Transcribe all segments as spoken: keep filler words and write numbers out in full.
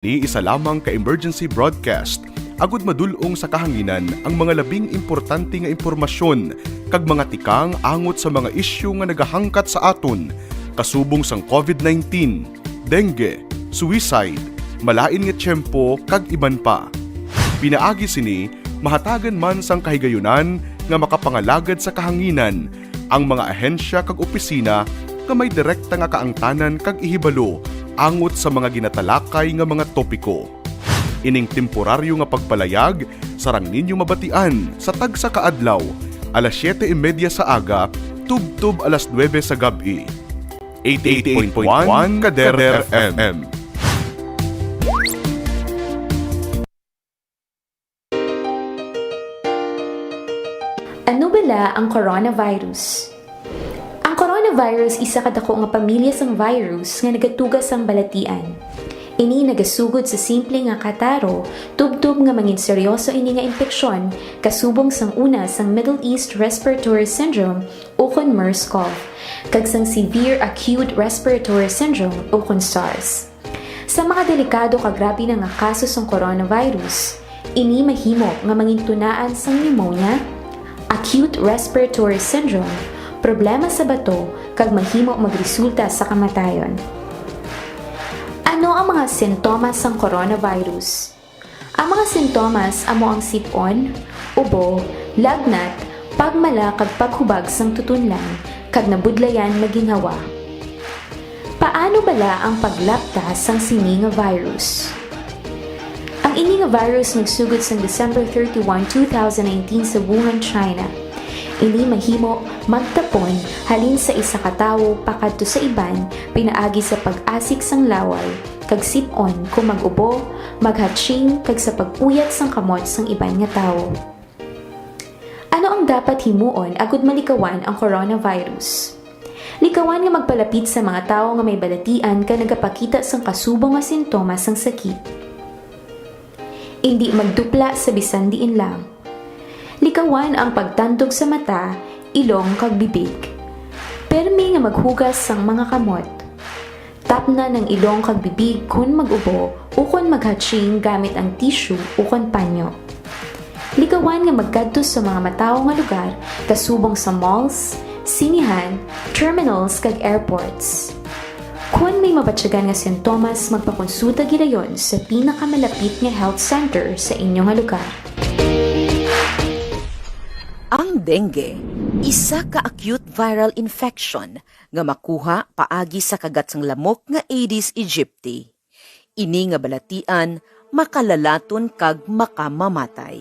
Ni isa lamang ka emergency broadcast, agud madul-ong sa kahanginan ang mga labing importante nga impormasyon kag mga tikang angot sa mga isyu nga nagahangkat sa aton, kasubong sang covid nineteen, dengue, suicide, malain nga tiyempo, kag iban pa. Pinaagi sini, mahatagan man sang kahigayunan nga makapangalagad sa kahanginan ang mga ahensya kag opisina nga may direkta nga kaangtanan kag ihibalo angot sa mga ginatalakay nga mga topiko. Ining temporaryo nga pagpalayag sarang ninyo mabatian sa tagsa ka adlaw, alas siyete y media sa aga tubtob alas nuebe sa gab-i. Eighty-eight point one Kader F M. Ano bala ang coronavirus? Ang coronavirus isa ka dako nga pamilya sang virus nga nagatuga sang balatian. Ini nagasugod sa simple nga kataro, tubtob nga mangin seryoso ini nga impeksyon, kasubong sang una sang Middle East Respiratory Syndrome ukon MERS-CoV, kag sang Severe Acute Respiratory Syndrome ukon SARS. Sa mga delikado kag grabe na nga kaso sang coronavirus, ini mahimo nga mangintunaan sang pneumonia, acute respiratory syndrome, problema sa bato, kag mahimo magresulta sa kamatayon. Ano ang mga sintomas sang coronavirus? Ang mga sintomas amo ang sip-on, ubo, lagnat, pagmala kag paghubag sang tutunlan, kag nabudlayan nga ginhawa. Paano bala ang paglapta sang sini nga virus? Ang ini nga virus nagsugod sang December thirty-one, two thousand nineteen sa Wuhan, China. Ini mahimo magtapon halin sa isa ka tawo pakadto sa iban pinaagi sa pag-asik sang laway kag sip-on kon mag-ubo, maghatsing kag sa pag-uyat sang kamot sang iban nga tawo. Ano ang dapat himuon agud malikawan ang coronavirus? Likawan nga magpalapit sa mga tawo nga may balatian kag nagapakita sang kasubong nga sintomas sang sakit. Indi magdupla sa bisan diin lang. Likawan ang pagtandog sa mata, ilong kag bibig. Permi nga maghugas sang mga kamot. Tapnan ang ilong kag bibig kon mag-ubo ukon maghatsing gamit ang tissue ukon panyo. Likawan nga magkadto sa mga matawo nga lugar kasubong sa malls, sinehan, terminals kag airports. Kon may mabatyagan nga sintomas, magpakonsulta gilayon sa pinakamalapit nga health center sa inyo nga lugar. Ang dengue, isa ka acute viral infection nga makuha paagi sa kagat sang lamok nga Aedes aegypti. Ini nga balatian makalalaton kag makamamatay.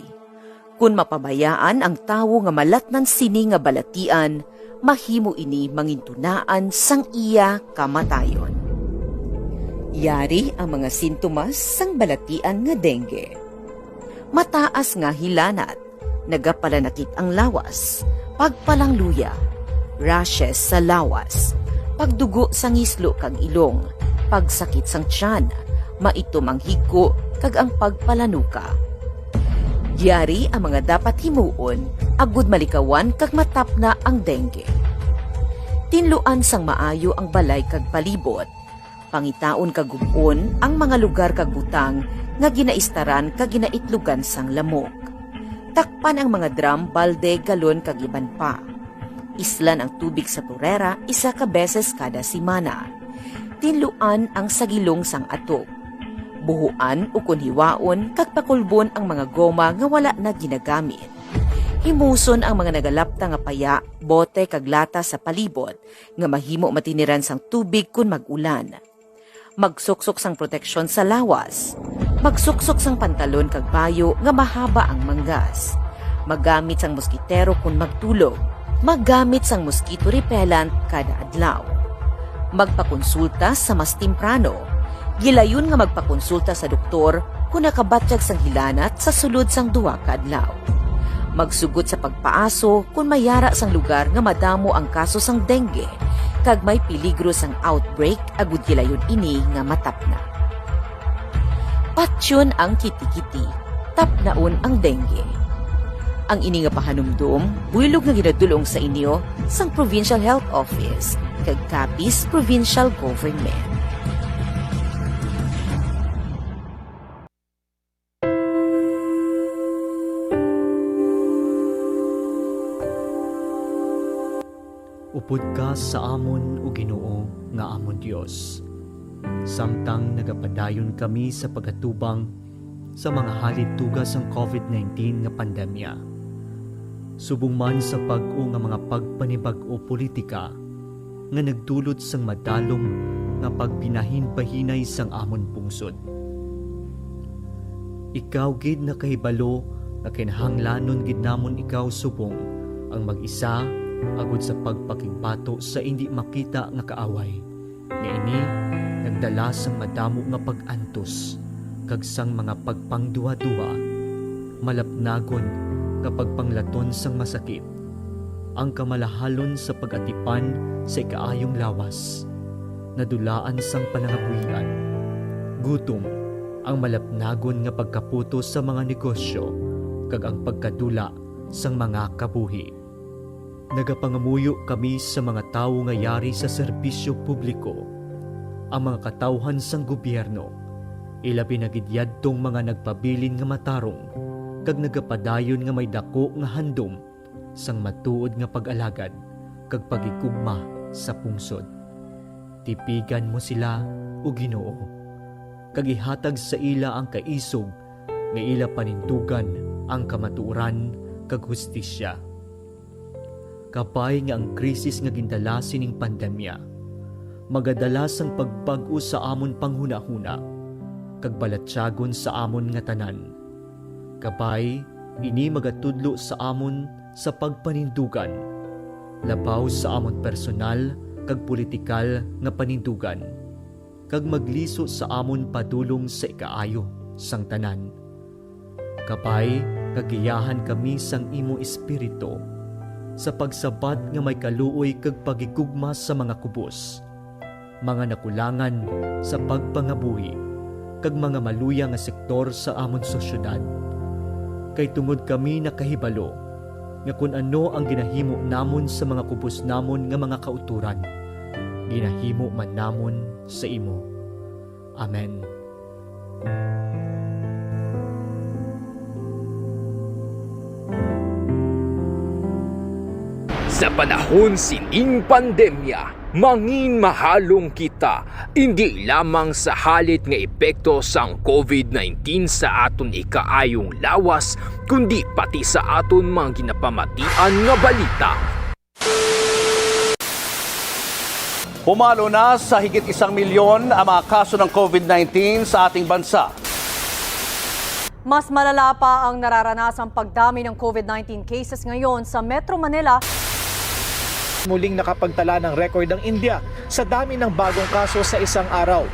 Kon mapabayaan ang tawo nga malatnan sini nga balatian, mahimo ini mangintunaan sang iya kamatayon. Yari ang mga sintomas sang balatian nga dengue. Mataas nga hilanat, nagapalanakit ang lawas, pagpalangluya, rashes sa lawas, pagdugo sa ngislo kag ilong, pagsakit sang tiyan, maitom ang higko, kag ang pagpalanuka. Yari ang mga dapat himuon agud malikawan kag matapna ang dengue. Tinluan sang maayo ang balay kag palibot. Pangitaon kag gub-on ang mga lugar kag butang nga ginaistaran kag ginaitlugan sang lamok. Takpan ang mga drum, balde, galon, kag iban pa. Islan ang tubig sa turera isa ka beses kada semana. Tinluan ang sagilong sang atop. Buhuan ukon hiwaon kag pakulbon ang mga goma nga wala na ginagamit. Himuson ang mga nagalapta nga paya, bote, kag lata sa palibot nga mahimo matiniran sang tubig kon mag-ulan. Magsuksok sang proteksyon sa lawas. Magsuksok sang pantalon kag bayo nga mahaba ang manggas. Maggamit sang moskitero kon magtulog. Maggamit sang mosquito repellent kada adlaw. Magpakonsulta sa mas temprano. Gilayon nga magpakonsulta sa doktor kon nakabatyag sang hilanat sa sulod sang duha ka adlaw. Magsugot sa pagpaaso kon may yara sang lugar nga madamo ang kaso sang dengue kag may peligro sang outbreak agud gilayon ini nga matapna. Patyon ang kitikiti, tapnaon ang dengue. Ang ini nga pahanumdom buylog nga ginadul-ong sa inyo sang Provincial Health Office kag Capiz Provincial Government. Upod ka sa amon, O Ginoo, nga amon Dios, samtang nagapadayon kami sa pagatubang sa mga halid tuga sang covid nineteen nga pandemya, subong man sa bag-o nga mga pagpanibag-o politika nga nagdulot sang madalom nga pagpinahinbahinay sang amon pungsod. Ikaw gid nakahibalo nga kinahanglanon gid namon ikaw subong ang mag-isa, agud sa pagpakigbato sa indi makita nga kaaway, nga ini nagdala sang madamo nga pag-antos kag sang mga pagpangduhaduha, malapnagon nga pagpanglaton sang masakit, ang kamalahalon sa pag-atipan sa ikaayong lawas, nadulaan sang palangabuhian, gutom, ang malapnagon nga pagkaputos sa mga negosyo, kag ang pagkadula sang mga kabuhi. Nagapangamuyo kami sa mga tawo nga yari sa serbisyo publiko, ang mga katawuhan sang gobyerno, ilabi na gid yadtong mga nagpabilin nga matarong kag nagapadayon nga may daku nga handom sang matuod nga pag-alagad kag paghigugma sa pungsod. Tipigan mo sila, O Ginoo, kag ihatag sa ila ang kaisog nga ila panindugan ang kamatuoran kag hustisya. Kabay nga ang krisis nga gindala sining pandemya magadala sang pagbag-o sa amon panghunahuna kag balatyagon sa amon nga tanan. Kabay, ini magatudlo sa amon sa pagpanindugan, labaw sa amon personal kag politikal nga panindugan, kag magliso sa amon padulong sa ikaayo sang tanan. Kabay, nga giyahan kami sang imo Espiritu, sa pagsabat nga may kaluoy kag paghigugma sa mga kubos, mga nakulangan sa pagpangabuhi, kag mga maluya nga sektor sa amon sosyedad. Kay tungod kami nakahibalo nga kon ano ang ginahimo namon sa mga kubos namon nga mga kautoran, ginahimo man namon sa imo. Amen. Sa panahon sining pandemya, mangin mahalong kita, indi lamang sa halit nga epekto sang covid nineteen sa aton ikaayong lawas, kundi pati sa aton mga ginapamatian nga balita. Pumalo na sa higit isang milyon ang mga kaso ng covid nineteen sa ating bansa. Mas malala pa ang nararanasang pagdami ng covid nineteen cases ngayon sa Metro Manila. Muling nakapagtala ng record ang India sa dami ng bagong kaso sa isang araw.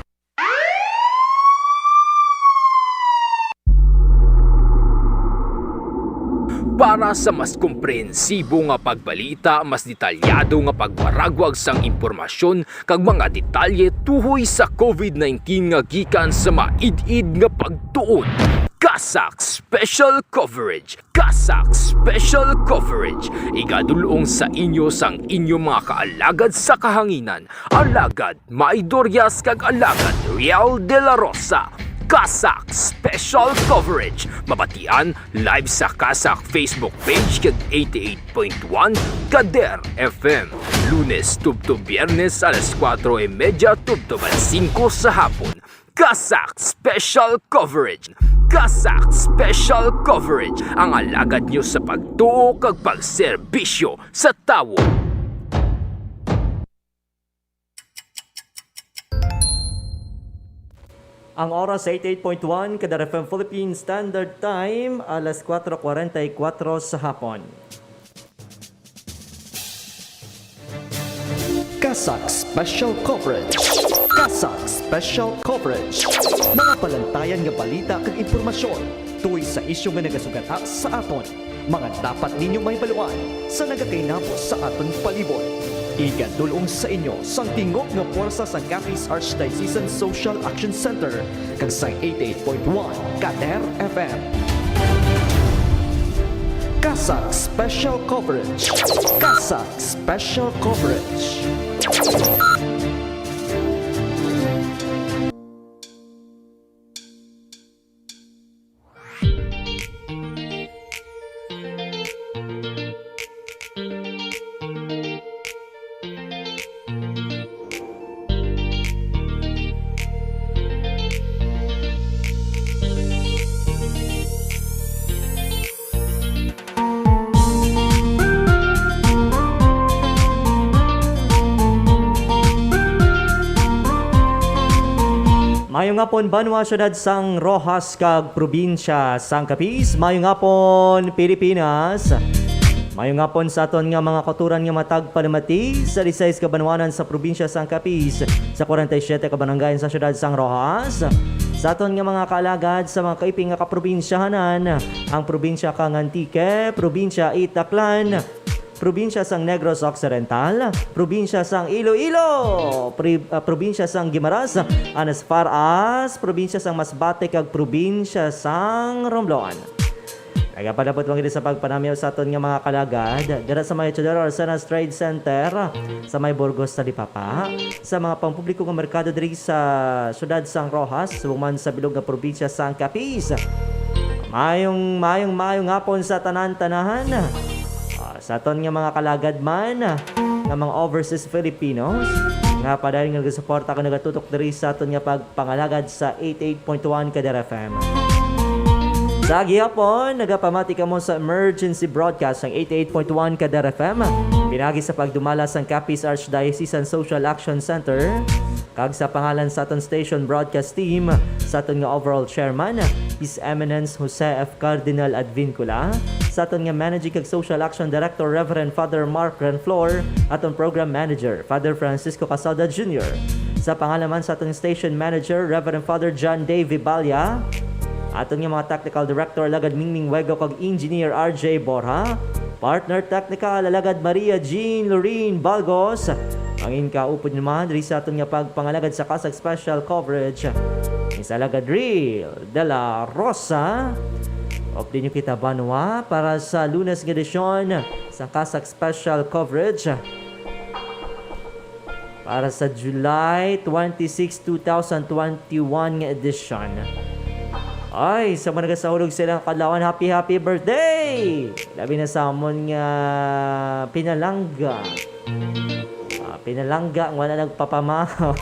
Para sa mas komprehensibo nga pagbalita, mas detalyado nga pagwaragwag sang impormasyon kag mga detalye tuhoy sa covid nineteen nga gikan sa maid-id nga pagtuon, CASAC Special Coverage. CASAC Special Coverage, igadul-ong sa inyo sang inyo mga kaalagad sa kahanginan, Alagad May Dorias kag Alagad Riel de la Rosa. CASAC Special Coverage, mabatian live sa CASAC Facebook page kag eighty-eight point one Kader F M, Lunes tubtob Biyernes alas kuwatro y medya tubtob alas singko sa hapon. CASAC Special Coverage. CASAC Special Coverage, ang alagad nyo sa pagtuo kag pagserbisyo sa tawo. Ang oras sa eighty-eight point one Kader F M Philippine Standard Time, alas kuwatro kwarenta y kuwatro sa hapon. CASAC Special Coverage. CASAC Special Coverage. Mga palantayan nga balita kag impormasyon tuhoy sa isyu nga nagasugata sa aton. Mga dapat ninyo mahibaluan sa nagakainabo sa aton palibot. Igadul-ong sa inyo sang tingog nga pwersa sang Capiz Archdiocesan Social Action Center kag sang eighty-eight point one Kader F M. CASAC Special Coverage. CASAC Special Coverage. Mayong hapon, banwa, syudad sang Roxas, kag probinsya sang Capiz. Mayong hapon, Pilipinas. Mayong hapon sa aton nga mga kautoran nga matag palamati sa disisais ka banwanan sa probinsya sang Capiz, sa kwarenta y siyete ka barangay sa syudad sang Roxas. Sa aton nga mga kaalagad sa mga kaiping nga kaprobinsyahanan, ang probinsya kang Antique, probinsya it Aklan, probinsya sang Negros Occidental, probinsya sang Iloilo, pri-, ah, probinsya sang Guimaras, and as far as probinsya sang Masbate kag probinsya sang Romblon. Nagapalabot lang ini sa pagpanamyaw sa aton nga mga kalagad dira sa may Teodoro Arcenas Trade Center sa may Burgos, Talipapa, sa mga pampubliko nga merkado diri sa siyudad sang Roxas, subong man sa bilog nga probinsya sang Capiz. Mayong, mayong, mayong hapon sa tanan-tanahan. Ah, sa aton nga mga kalagad man, ah, nga mga overseas Filipinos, nga padayon nga nagasuporta kag nagatutok diri sa aton nga pagpangalagad sa eighty-eight point one Kadar F M. Sa gihapon, nagapamati kamo sa emergency broadcast sang eighty-eight point one Kadar F M, pinagi sa pagdumala sang Capiz Archdiocesan Social Action Center, kag sa pangalan sa aton station broadcast team, sa aton nga overall chairman, His Eminence Jose F. Cardinal Advincula, sa aton nga managing kag social action director, Reverend Father Mark Renflor, aton program manager, Father Francisco Casalda Junior, sa pangalan man sa aton station manager, Reverend Father John Davey Balya, aton nga mga technical director, Alagad Mingming Wego kag engineer R J Borja, partner technical, Alagad Maria Jean Lorraine Balgos, ang inkaupod naman diri sa aton nga pagpangalagad sa CASAC special coverage, Miss Alagad Real de la Rosa. Update nyo kita, banwa, para sa Lunes nga edisyon sa CASAC special coverage para sa July twenty-six, two thousand twenty-one nga edisyon. Ay, sa mga nagasaulog sa ilang kadlawan, happy, happy birthday! Labi na sa amon nga pinalangga. Ah, pinalangga ang wala nagpapamahaw.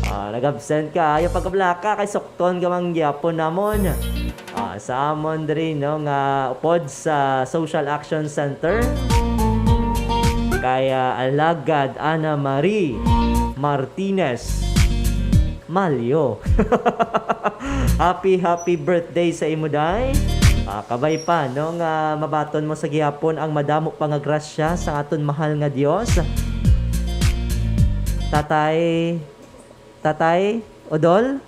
Ah, nag-absent ka. Ayaw pagkablaka kay sukton ka man gyapon namon. Ah, sa amon diri, no, nga upod sa Social Action Center, kay, ah, Alagad Ana Marie Martinez Malyo. Happy, happy birthday sa imo, day. Ah, kabay pa, no, nga mabaton mo sa gihapon ang madamo pa nga grasya sa aton mahal nga Dios. Tatay, Tatay Odol?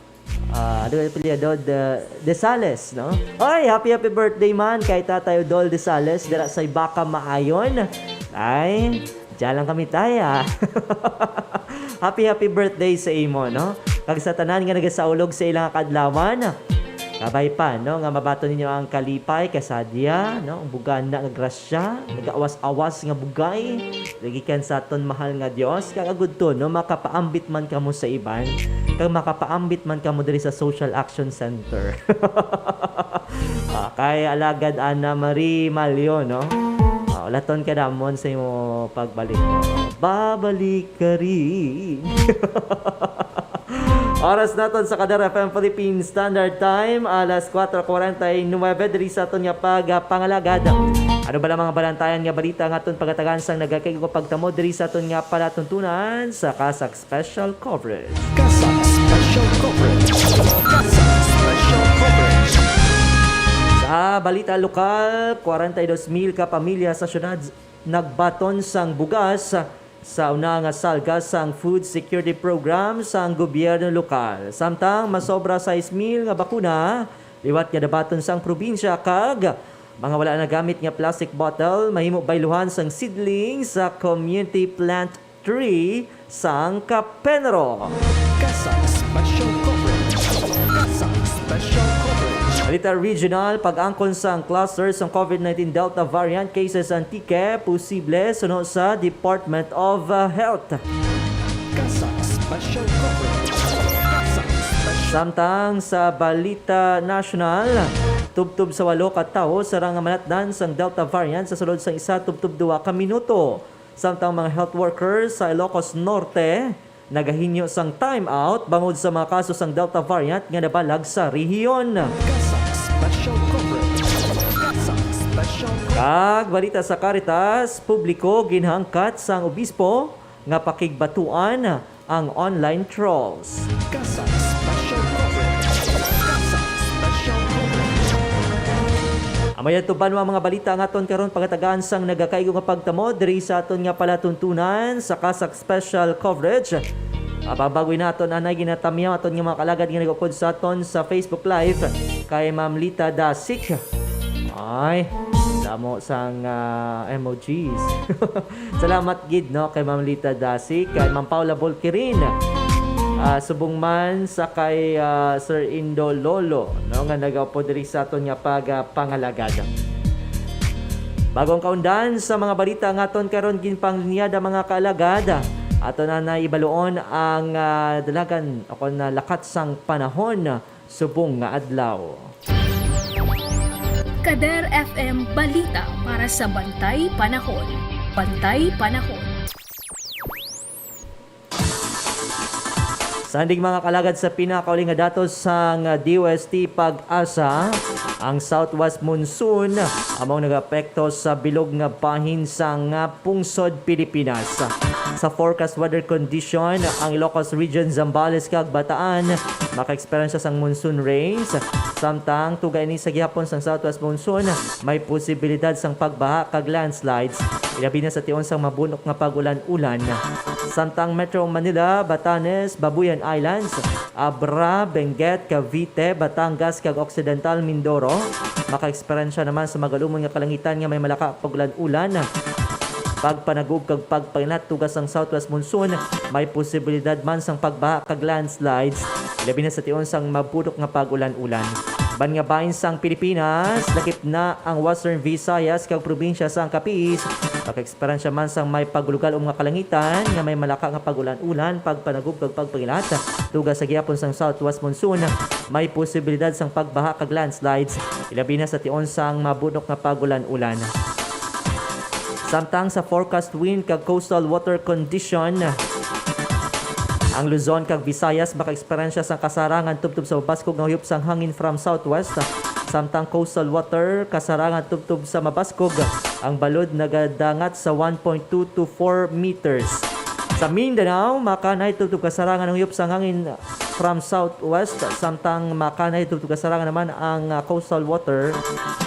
Ah, ano yung apelyido? De, De Sales, no? Oy, happy, happy birthday man kay Tatay Odol De Sales dira sa Ibaka Maayon. Ay, diyan lang kami, Tay, ah. Happy, happy birthday sa imo, no? Kag sa tanan nga nagasaulog sa ilang kadlawan. Kabay pa, no, nga mabaton ninyo ang kalipay, kasadya, no, ang bugana nga grasya, nagaawas-awas nga bugay, nagikan sa aton mahal nga Dios, kag agud to, no, makapaambit man kamo sa iban, kag makapaambit man kamo diri sa Social Action Center. Ah, kay Alagad Ana Marie Malyo, no? Ah, ulaton ka namon sa imo pagbalik. Babalik ka rin. Oras naton sa Kadar F M Philippine Standard Time, alas kuwatro kwarenta y nuwebe, diri sa aton nga pagpangalagad. Ano ba lang mga balantayan nga balita nga aton pagatagan sang nagakaigo pagtamo diri sa aton nga palatuntunan sa CASAC Special Coverage? CASAC Special Coverage. CASAC Special Coverage. Sa balita lokal, kwarenta y dos mil ka pamilya sa syudad nagbaton sang bugas sa una nga salga sang food security program sang gobyerno lokal. Samtang masobra sais mil nga bakuna liwat nga nabaton sang probinsya, kag mga wala nagamit nga plastic bottle mahimo bayluhan sang seedling sa community plant tree sang Kapenro. CASAC Special Coverage. CASAC Special Coverage. Balita regional, pag-angkon sang cluster sang COVID nineteen Delta variant cases Antique, posible suno sa Department of, uh, Health. CASAC Special Coverage. CASAC Special. Samtang sa balita nasyonal, tubtob sa walo ka tawo sarang nga manatdan sang Delta variant sa sulod sang isa tubtob duwa ka minuto. Samtang mga health workers sa Ilocos Norte nagahinyo sang time out bangod sa mga kaso sang Delta variant nga nabalag sa rehiyon. CASAC Special Coverage. CASAC Special Coverage. Kag balita sa Caritas, publiko ginhangkat sang obispo nga pakigbatuan ang online trolls. CASAC Special Coverage. CASAC Special Coverage. Amo yadto banwa mga balita nga aton karon pagatagaan sang nagakaigo nga pagtamo diri sa aton nga palatuntunan sa CASAC Special Coverage. Mababag-o naton anay ginatamyaw aton nga mga kaalagad nga nag-upod sa aton sa Facebook Live kay Ma'am Lita Dasik. Ay, damo sang, ah, emojis. Salamat gid, no, kay Ma'am Lita Dasik, kay Ma'am Paula Bolquirin. Ah, subong man sa kay, ah, Sir Indo Lolo, no, nga nagaupod diri sa aton nga pag, ah, pangalagad. Bagong kaundan sa mga balita nga aton karon ginpanglinyada, mga kaalagad, ato na naibaluon ang, ah, dalagan o kon, ah, lakat sang panahon subong nga adlaw. Kader F M Balita para sa Bantay Panahon. Bantay Panahon. Sandig mga kaalagad sa pinakauli nga datos sang D O S T PAGASA, ang southwest monsoon amo ang nagapekto sa bilog nga bahin sang pungsod Pilipinas. Sa forecast weather condition, ang Ilocos Region, Zambales, kag Bataan maka-eksperyensya sang monsoon rains, samtang tuga ini sa gihapon sang southwest monsoon, may posibilidad sang pagbaha kag landslides, ilabi na sa tion sang mabunok nga pag-ulan-ulan. Samtang Metro Manila, Batanes, Babuyan Islands, Abra, Benguet, Cavite, Batangas, kag Occidental Mindoro, maka-eksperyensya naman sa magalumon nga kalangitan nga may malaka pag-ulan-ulan, pagpanagub kag pagpainat tuga sang southwest monsoon, may posibilidad man sang pagbaha kag landslides, ilabi na sa tion sang mabunok nga pag-ulan-ulan. Ban nga bahin sang Pilipinas, lakip na ang Western Visayas kag probinsya sang Capiz, maka-eksperyensya man sang may paglugal-om nga kalangitan nga may malaka nga pag-ulan-ulan, pagpanagub kag pagpainat tuga sa gihapon sang southwest monsoon, may posibilidad sang pagbaha kag landslides, ilabi na sa tion sang mabunok nga pag-ulan-ulan. Samtang sa forecast wind kag coastal water condition, ang Luzon kag Visayas maka-eksperyensya sang kasarangan tubtob sa mabaskog nga huyop sang hangin from southwest, samtang coastal water kasarangan tubtob sa mabaskog, ang balod nagadangat sa one point two to four meters. Sa Mindanao, makanay tubtob kasarangan ang huyop sang hangin from southwest, samtang makanay tubtob kasarangan naman ang, ah, coastal water.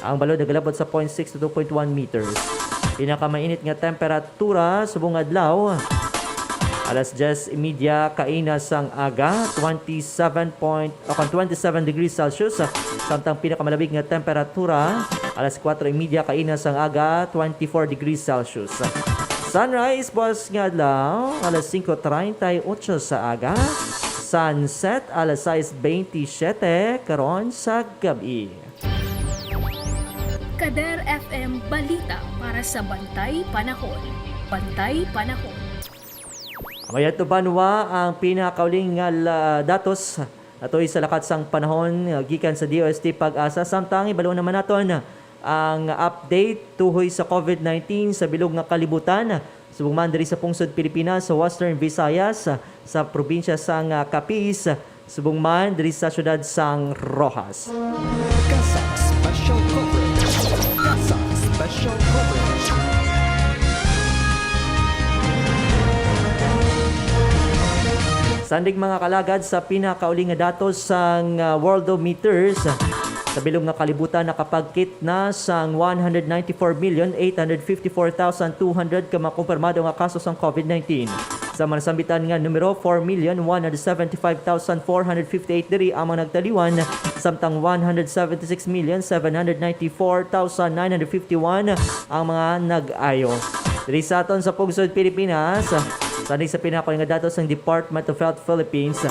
Ang balod nagalabot sa point six to two point one meters. Pinakamainit nga temperatura subong adlaw, alas diyes y media kaina sang aga, twenty-seven point, o kon twenty-seven degrees Celsius, samtang pinakamalabig nga temperatura, alas kuwatro y media kaina sang aga, twenty-four degrees Celsius. Sunrise buwas nga adlaw, alas singko treinta y ocho sa aga. Sunset, alas sais bentisiete karon sa gab-i. Kader F M Balita para sa Bantay Panahon. Bantay Panahon. Amo yadto banwa ang pinakauling nga la-, datos natuy sa lakat sang panahon, uh, gikan sa D O S T PAGASA. Samtang ibaluon naman naton ang update tuhoy sa covid nineteen sa bilog nga kalibutan, subong man diri sa pungsod Pilipinas, sa Western Visayas, sa probinsya sang, uh, Capiz, subong man diri sa siyudad sang Roxas. CASAC Special Coverage. CASAC Special Coverage. Sandig mga kalagad sa pinakauli nga datos sang, ah, Worldometers, sa bilog nga kalibutan nakapagkit na sang one hundred ninety-four million eight hundred fifty-four thousand two hundred ka mga kumpirmado nga kaso sang covid nineteen. Sa mga nasambitan nga numero, four million one hundred seventy-five thousand four hundred fifty-eight diri ang mga nagtaliwan, samtang one hundred seventy-six million seven hundred ninety-four thousand nine hundred fifty-one ang mga nag-ayo. Diri sa aton sa pungsod Pilipinas, sandig sa pinakauling nga datos sang Department of Health Philippines,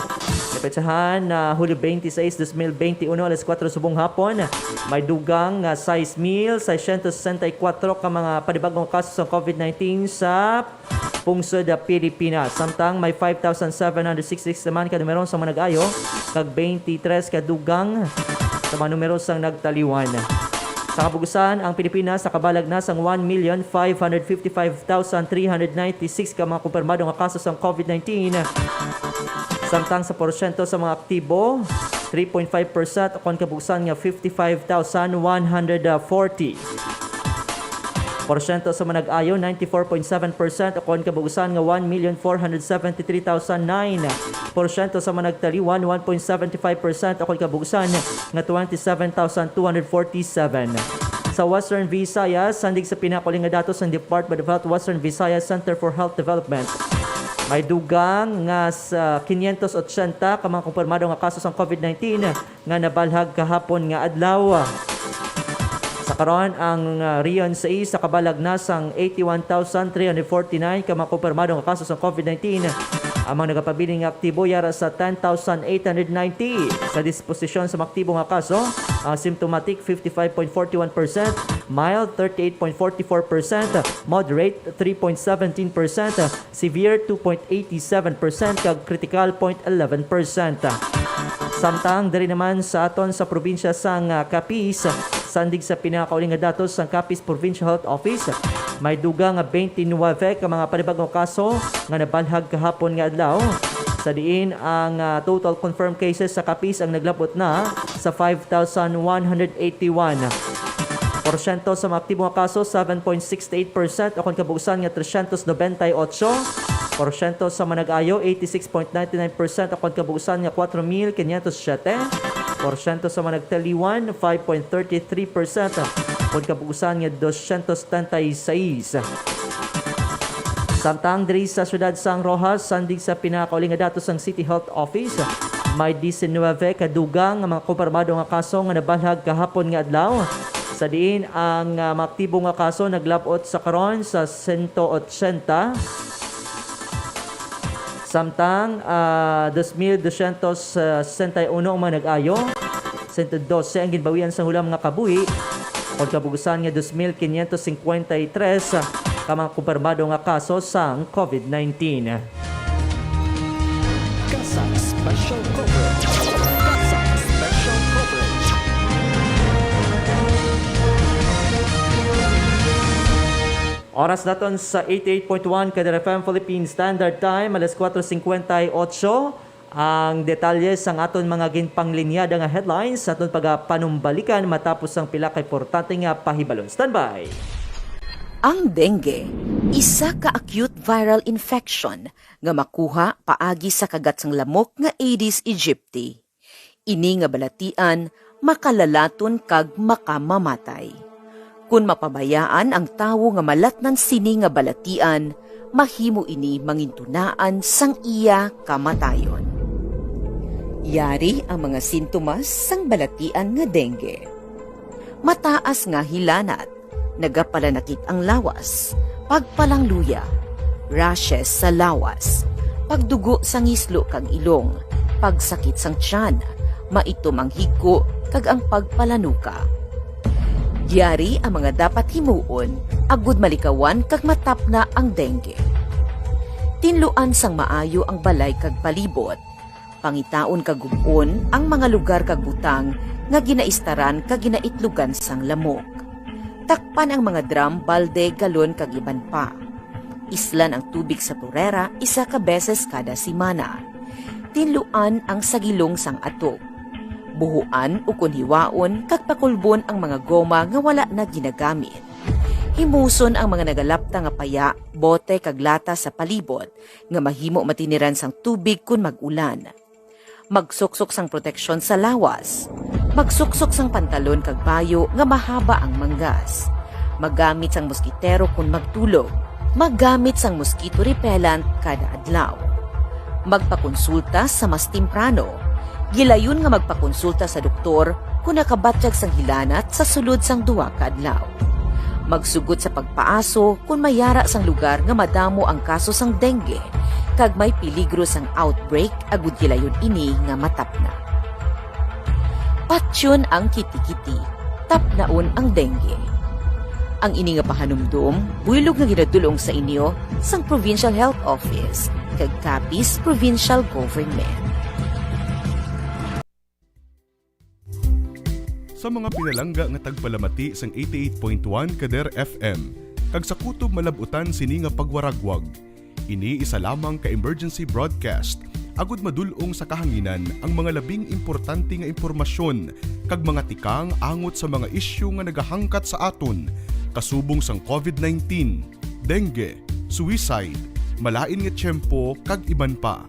napetsahan na Hulyo twenty-six, twenty twenty-one, alas kuwatro subong hapon, may dugang nga sais mil seiscientos sesenta y kuwatro ka mga panibag-ong kaso sa covid nineteen sa pungsod, ah, Pilipinas. Samtang may five thousand seven hundred sixty-six naman ka numero sa mga nag-ayo, kag twenty-three ka dugang sa mga numero sang nagtaliwan. Sa kabugusan, ang Pilipinas nakabalag na sang one million five hundred fifty-five thousand three hundred ninety-six ka mga kumpirmado nga kaso sang covid nineteen. Samtang sa porsyento sa mga aktibo, three point five percent, o kon kabugusan nga fifty-five thousand one hundred forty. Porsyento sa manag-ayo, ninety-four point seven percent, ukon kabuusan nga one million four hundred seventy-three thousand nine. Porsyento sa managtaliwan, one point seventy-five percent, ukon kabuusan nga twenty-seven thousand two hundred forty-seven. Sa Western Visayas, sandig sa pinakauling nga datos sang Department of Health Western Visayas Center for Health Development, may dugang nga sa quinientos ochenta ka mga kumpirmado nga kaso sang COVID nineteen nga nabalhag kahapon nga adlaw. Sa karon, ang, ah, Region sais nakabalag na sang eighty-one thousand three hundred forty-nine ka mga kumpirmado nga kaso sang COVID nineteen. Ang mga nagapabilin nga aktibo yara sa ten thousand eight hundred ninety. Sa disposisyon sa mga aktibo nga kaso, ang symptomatic, fifty-five point forty-one percent, mild, thirty-eight point forty-four percent, moderate, three point seventeen percent, severe, two point eighty-seven percent, kag critical, point eleven percent. Samtang diri naman sa aton sa probinsya sang, ah, Capiz, sandig sa pinakauling nga datos sang Capiz Provincial Health Office, may dugang nga twenty-nine ka mga panibag-ong kaso nga nabalhag kahapon nga adlaw, sa diin ang, ah, total confirmed cases sa Capiz ang naglabot na sa five thousand one hundred eighty-one. Porsyento sa mga aktibo nga kaso, seven point six eight percent, ukon kabuusan nga tresyentos nobenta y otso. Porsyento sa manag-ayo, eighty-six point nine nine percent, ukon kabuusan nga kuwatro mil kinyentos siyete. Porsyento sa managtaliwan, five point thirty three percent, ukon kabuusan nga dosyentos setenta y seis. Samtang diri sa siyudad sang Roxas, sandig sa pinakauling nga datos sang City Health Office, may diecinuebe ka dugang nga mga kumpirmado nga kaso nga nabalhag kahapon nga adlaw, sa diin ang, ah, mga aktibo nga kaso naglab-ot sa karon sa sento ochenta, samtang, ah, dos mil dosyentos sesenta y uno ang mga nag-ayo. Sento dose ang ginbawian sang hulam nga kabuhi, kon kabugusan nga dos mil quinientos cincuenta y tres ka mga kumpirmado nga kaso sang COVID nineteen. CASAC Special Coverage. CASAC Special Coverage. Oras naton sa eighty-eight point one Kader F M Philippine Standard Time, alas kuwatro cincuenta y ocho. Ang detalye sang aton mga ginpanglinyada nga headlines aton pagapanumbalikan matapos ang pila ka importante nga pahibalon. Standby! Ang dengue, isa ka acute viral infection nga makuha paagi sa kagat sang lamok nga Aedes aegypti. Ini nga balatian makalalaton kag makamamatay. Kon mapabayaan ang tawo nga malatnan sini nga balatian, mahimo ini mangintunaan sang iya kamatayon. Yari ang mga sintomas sang balatian nga dengue. Mataas nga hilanat, nagapalanakit ang lawas, pagpalangluya, rashes sa lawas, pagdugo sa ngislo kag ilong, pagsakit sang tiyan, maitom ang higko, kag ang pagpalanuka. Yari ang mga dapat himuon agud malikawan kag matapna ang dengue. Tinluan sang maayo ang balay kag palibot. Pangitaon kag gub-on ang mga lugar kag butang nga ginaistaran kag ginaitlugan sang lamok. Takpan ang mga drum, balde, galon, kag iban pa. Islan ang tubig sa turera isa ka beses kada semana. Tinluan ang sagilong sang atop. Buhuan ukon hiwaon kag pakulbon ang mga goma nga wala na ginagamit. Himuson ang mga nagalapta nga paya, bote, kag lata sa palibot nga mahimo matiniran sang tubig kon mag-ulan. Magsuksok sang proteksyon sa lawas. Magsuksok sang pantalon kag bayo nga mahaba ang manggas. Maggamit sang moskitero kon magtulog. Maggamit sang mosquito repellent kada adlaw. Magpakonsulta sa mas temprano. Gilayon nga magpakonsulta sa doktor kon nakabatyag sang hilanat sa sulod sang duha ka adlaw. Magsugot sa pagpaaso kon may yara sang lugar nga madamo ang kaso sang dengue kag may peligro sang outbreak agud gilayon ini nga matapna. Patyon ang kitikiti, tapnaon ang dengue. Ang ini nga pahanumdom buylog nga ginadul-ong sa inyo sang Provincial Health Office kag Capiz Provincial Government. Sa mga pinalangga nga tagpalamati sang eighty-eight point one Kader F M, kag sa kutob malab-utan sini nga pagwaragwag, ini isa lamang ka emergency broadcast, agud madul-ong sa kahanginan ang mga labing importante nga impormasyon kag mga tikang angot sa mga isyu nga nagahangkat sa aton kasubong sang covid nineteen, dengue, suicide, malain nga tiyempo, kag iban pa.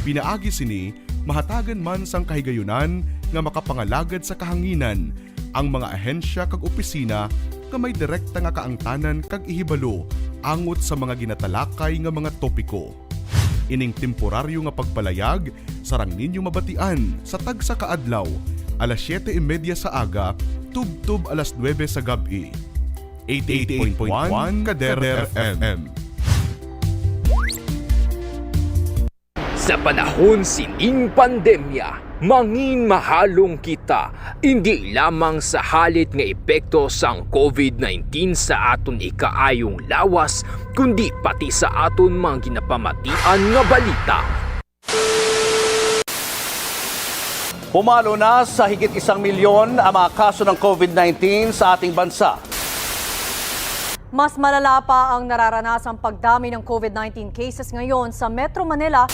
Pinaagi sini, mahatagan man sang kahigayunan nga makapangalagad sa kahanginan ang mga ahensya kag opisina nga may direkta nga kaangtanan kag ihibalo angot sa mga ginatalakay nga mga topiko. Ining temporaryo nga pagpalayag sarang ninyo mabatian sa tagsa ka adlaw, alas siyete y media sa aga tubtob alas nuebe sa gab-i. Eighty-eight point one Kader F M. Sa panahon sining pandemya, mangin mahalong kita, indi lamang sa halit nga epekto sang covid nineteen sa aton ikaayong lawas, kundi pati sa aton mga ginapamatian nga balita. Pumalo na sa higit isang milyon ang mga kaso ng covid nineteen sa ating bansa. Mas malala pa ang nararanasang pagdami ng covid nineteen cases ngayon sa Metro Manila.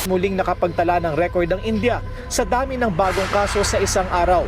Muling nakapagtala ng record ang India sa dami ng bagong kaso sa isang araw.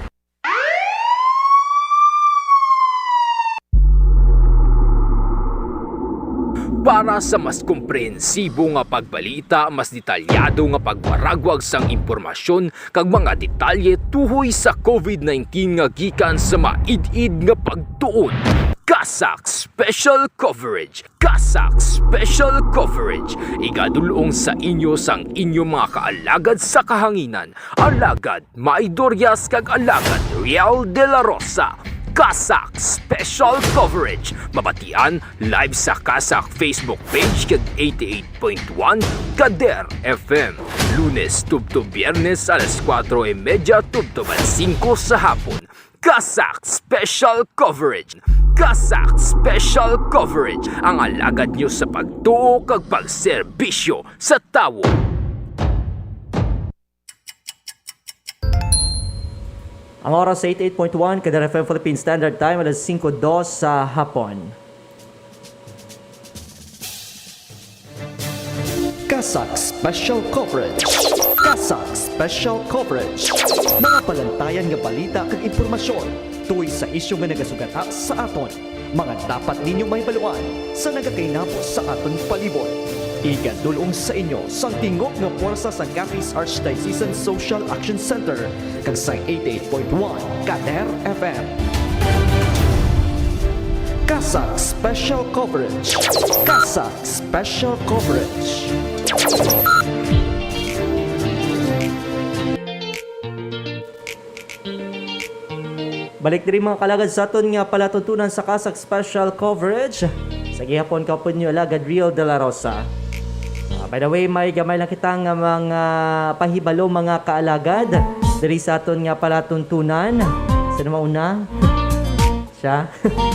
Para sa mas komprehensibo nga pagbalita, mas detalyado nga pagwaragwag sang impormasyon kag mga detalye tuhoy sa covid nineteen nga gikan sa maid-id nga pagtuon, CASAC Special Coverage. CASAC Special Coverage, igadul-ong sa inyo sang inyo mga kaalagad sa kahanginan, Alagad May Dorias kag Alagad Riel de la Rosa. CASAC Special Coverage, mabatian live sa CASAC Facebook page kag eighty-eight point one Kader F M, Lunes tubtob Biyernes alas kuwatro y media tubtob alas singko sa hapon. CASAC Special Coverage. CASAC Special Coverage, ang alagad nyo sa pagtuo kag pagserbisyo sa tawo. Ang oras sa eighty-eight point one Kader F M Philippine Standard Time, alas singko dos sa hapon. CASAC Special Coverage. CASAC Special Coverage. Mga palantayan nga balita kag impormasyon tuhoy sa isyu nga nagasugata sa aton. Mga dapat ninyo mahibaluan sa nagakainabo sa aton palibot. Igadul-ong sa inyo sang tingog nga pwersa sa Capiz Archdiocesan Social Action Center kag sa eighty-eight point one Kader F M. CASAC Special Coverage. CASAC Special Coverage. Balik diri, mga kalagad, sa aton nga palatuntunan sa CASAC Special Coverage. Sa gihapon, kaupod nyo, Alagad Riel de la Rosa. Ah, by the way, may gamay lang kita nga mga pahibalo, mga kaalagad, diri sa aton nga palatuntunan. Sino mauna? Siya?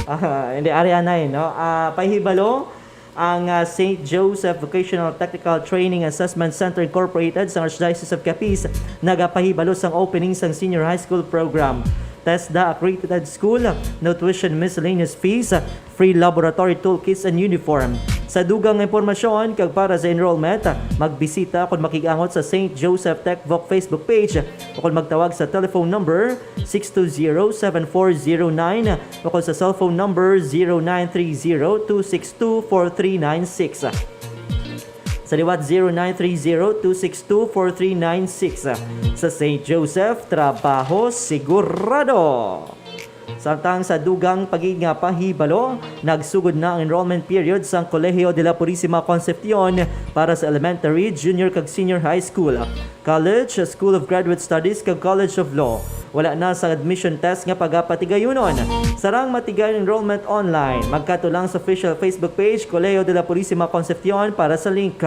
Ah, hindi, ari anay, no? Ah, pahibalo, ang, ah, Saint Joseph Vocational Technical Training Assessment Center Incorporated sa Archdiocese of Capiz nagapahibalo sang opening sang senior high school program. TESDA accredited school, nutrition, miscellaneous fees, free laboratory toolkits and uniform. Sa dugang nga impormasyon kag para sa enrollment, magbisita kon makig-angot sa Saint Joseph Tech Voc Facebook page o kon magtawag sa telephone number six two zero, seven four zero nine o kon sa cellphone number zero nine three zero, two six two, four three nine six. Sa liwat, zero nine three zero, two six two, four three nine six. Sa Saint Joseph, trabaho sigurado. Samtang sa dugang pa gid nga pahibalo, nagsugod na ang enrollment period sang Colegio de la Purisima Concepcion para sa elementary, junior kag senior high school, college, School of Graduate Studies, kag College of Law. Wala na sang admission test nga pagapatigayunon. Sarang matigayon enrollment online, magkadto lang sa official Facebook page Colegio de la Purisima Concepcion para sa link.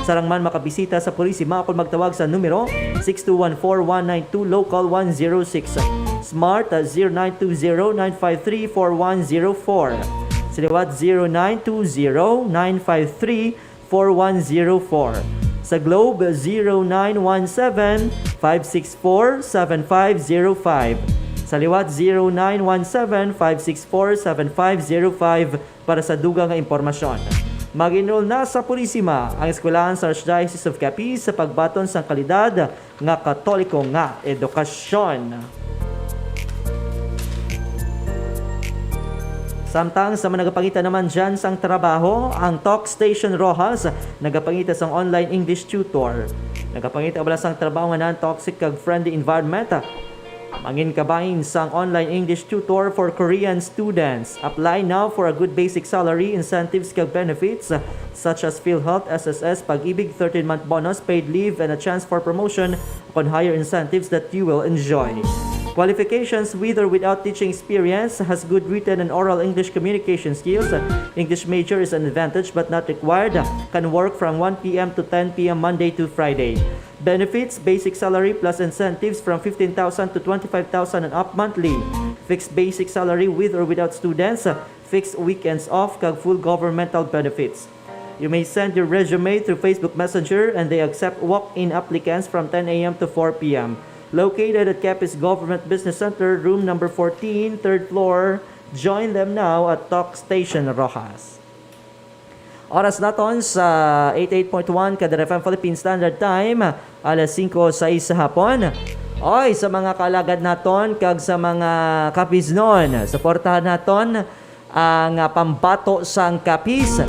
Sarang man makabisita sa Purisima kon magtawag sa numero six two one four one nine two, local one zero six, Smart, ah, zero nine two zero, nine five three, four one zero four. Sa liwat, zero nine two zero, nine five three, four one zero four. Sa Globe, zero nine one seven, five six four, seven five zero five. Sa liwat, zero nine one seven, five six four, seven five zero five para sa dugang nga impormasyon. Mag-enroll na sa Purisima ang eskwelahan sa Archdiocese of Capiz sa pagbaton sang kalidad nga Katoliko nga edukasyon. Samtang sa mga nagapangita naman dyan sang trabaho, ang Talk Station Roxas nagapangita sang online English tutor. Nagapangita bala sang trabaho nga non-toxic kag friendly environment. Mangin kabahin sang online English tutor for Korean students. Apply now for a good basic salary, incentives kag benefits such as PhilHealth, S S S, Pag-ibig, thirteen-month bonus, paid leave, and a chance for promotion kon higher incentives that you will enjoy. Qualifications with or without teaching experience, has good written and oral English communication skills. English major is an advantage but not required. Can work from one p m to ten p m Monday to Friday. Benefits, basic salary plus incentives from fifteen thousand to twenty-five thousand and up monthly. Fixed basic salary with or without students, fixed weekends off, kag full governmental benefits. You may send your resume through Facebook Messenger and they accept walk-in applicants from ten a m to four p m. Located at Capiz Government Business Center, room number fourteen, third floor. Join them now at Talk Station Roxas. Oras naton sa eighty-eight point one Kadar F M Philippine Standard Time, alas singko sais sa hapon. Oy, sa mga kaalagad naton kag sa mga Capiznon, suportahan naton ang, ah, pambato sang Capiz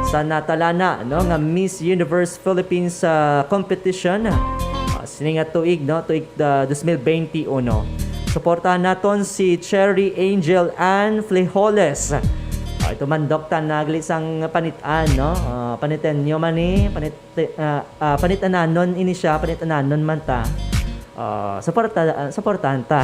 sa natalana, no, nga Miss Universe Philippines, ah, competition. Ah, sini nga tuig, no, tuig, ah, dos mil benti uno. Suportahan naton si Cherry Angel Ann Flejoles. Ah, ito man, Dokta, nagli sang panit-an, no? Ah, panit-an nyo man ni, panit-, ah, ah, panit-ananon ini siya, panit-ananon man ta. Ah, suporta, ah, suportahan ta.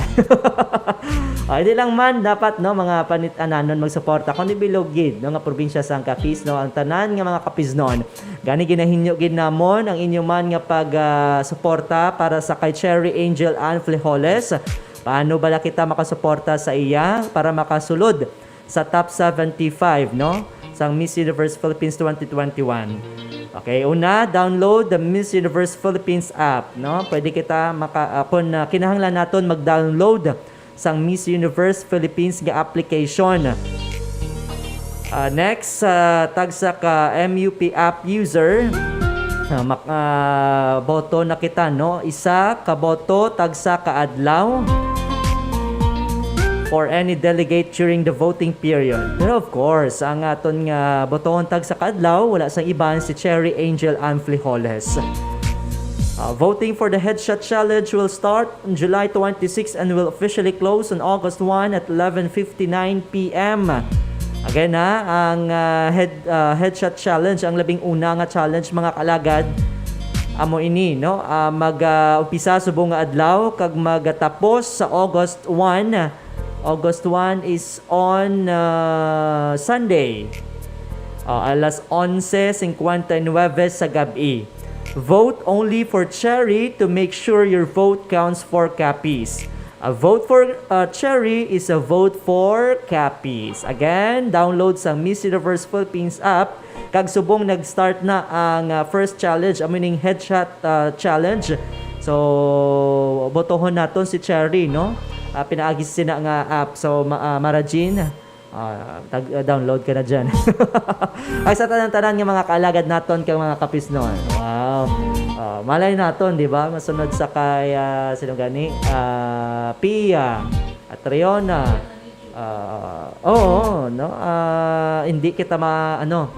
Ah, hindi lang man dapat, no, mga panit-ananon magsuporta, kundi bilog gid, no, nga probinsya sang Capiz, no, ang tanan nga mga Capiznon. Gani ginahinyo gid namon ang inyo man nga pag, ah, suporta para sa kay Cherry Angel Ann Flejoles. Paano bala kita makasuporta sa iya para makasulod sa top seventy-five, no, sang Miss Universe Philippines twenty twenty-one? Okay, una, download the Miss Universe Philippines app, no? Pwede kita maka-, ah, kung, ah, kinahanglan naton mag-download sang Miss Universe Philippines nga application. Ah, next, sa tagsa ka M U P app user, ah, mak-, ah, boto na kita, no? Isa ka boto, tagsa ka adlaw for any delegate during the voting period. Pero of course, ang aton nga botohon tagsa ka adlaw, wala sang iban, si Cherry Angel Ann Flejoles. Ah, voting for the Headshot Challenge will start on July twenty-six and will officially close on August one at eleven fifty-nine p m. Again, ha, ang, ah, head, ah, Headshot Challenge, ang labing una nga challenge, mga kalagad, amo ini, no? Ah, mag, ah, umpisa subong nga adlaw kag magatapos sa August one. August one is on, ah, Sunday. Ah, alas onse cincuenta y nueve sa gab-i. Vote only for Cherry to make sure your vote counts for Capiz. A vote for, uh, Cherry is a vote for Capiz. Again, download sa Miss Universe Philippines app, kag subong nag-start na ang, uh, first challenge, amo ning headshot, uh, challenge. So, botohon naton si Cherry, no? Uh, pinaagi sina nga app. So, ma-, uh, Mara Jean, ah, tag-, ah, download ka na dyan. Ay, sa tanan-tanan nga mga kaalagad naton kang mga Capiznon. Wow. Ah, malay naton, di ba? Masunod sa kay, ah, sino gani? Ah, Pia, Atriona. Ah, oo, no? Ah, hindi kita ma-, ano,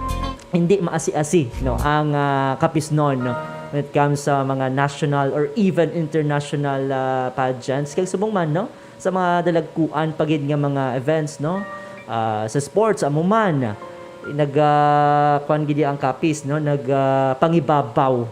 hindi maasi-asi, no, ang, ah, Capiznon, no, when it comes sa mga national or even international, ah, pageants. Kag subong man, no? Sa mga dalagkuan pa gid nga mga events, no? Ah, sa sports, amo man, nag, ah, kuwan gid ang Capiz, no? Nag, ah, pangibabaw.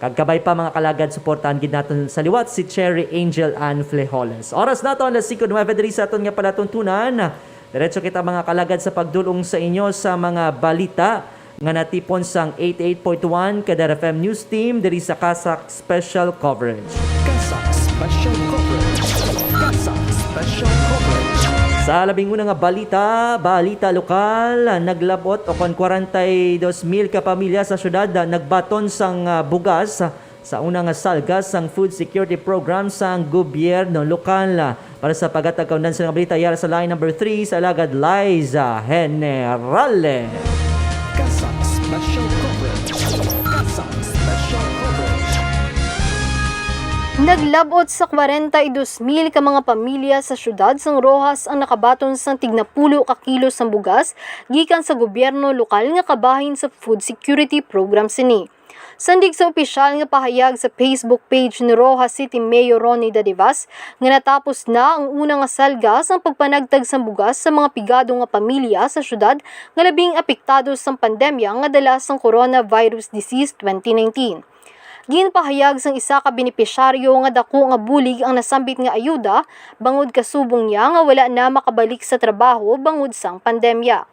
Kag kabay pa, mga kalagad, suportahan gid naton sa liwat si Cherry Angel Ann Flejoles. Oras naton, alas singko nuebe diri sa aton nga palatuntunan. Diretso kita, mga kalagad, sa pagdulong sa inyo sa mga balita nga natipon sang eighty-eight point one Kadar F M News Team diri sa CASAC Special Coverage. CASAC Special Coverage. CASAC Special Coverage. Sa labing una nga balita, balita lokal, naglabot o kon kwarenta y dos mil ka pamilya sa syudad, ah, nagbaton sang, ah, bugas sa una nga salga sang food security program sang gobyerno lokal. Para sa paghatag kaundan sa mga balita, yara sa line number three, si Alagad Liza Generale. CASAC Special Coverage. CASAC Special Coverage. Naglab-ot sa kwarenta y dos mil ka mga pamilya sa siyudad sang Roxas ang nakabaton sang tignapulo ka kilo sang bugas gikan sa gobyerno lokal nga kabahin sa food security program sini. Sandig sa opisyal nga pahayag sa Facebook page ni Roxas City Mayor Ronnie Dadivas nga natapos na ang una nga salga sang pagpanagtag sang bugas sa mga pigado nga pamilya sa siyudad nga labing apektado sang pandemya nga dala sang coronavirus disease twenty nineteen. Ginpahayag sang isa ka benepisyaryo nga daku nga bulig ang nasambit nga ayuda bangod kasubong niya nga wala na makabalik sa trabaho bangod sang pandemya.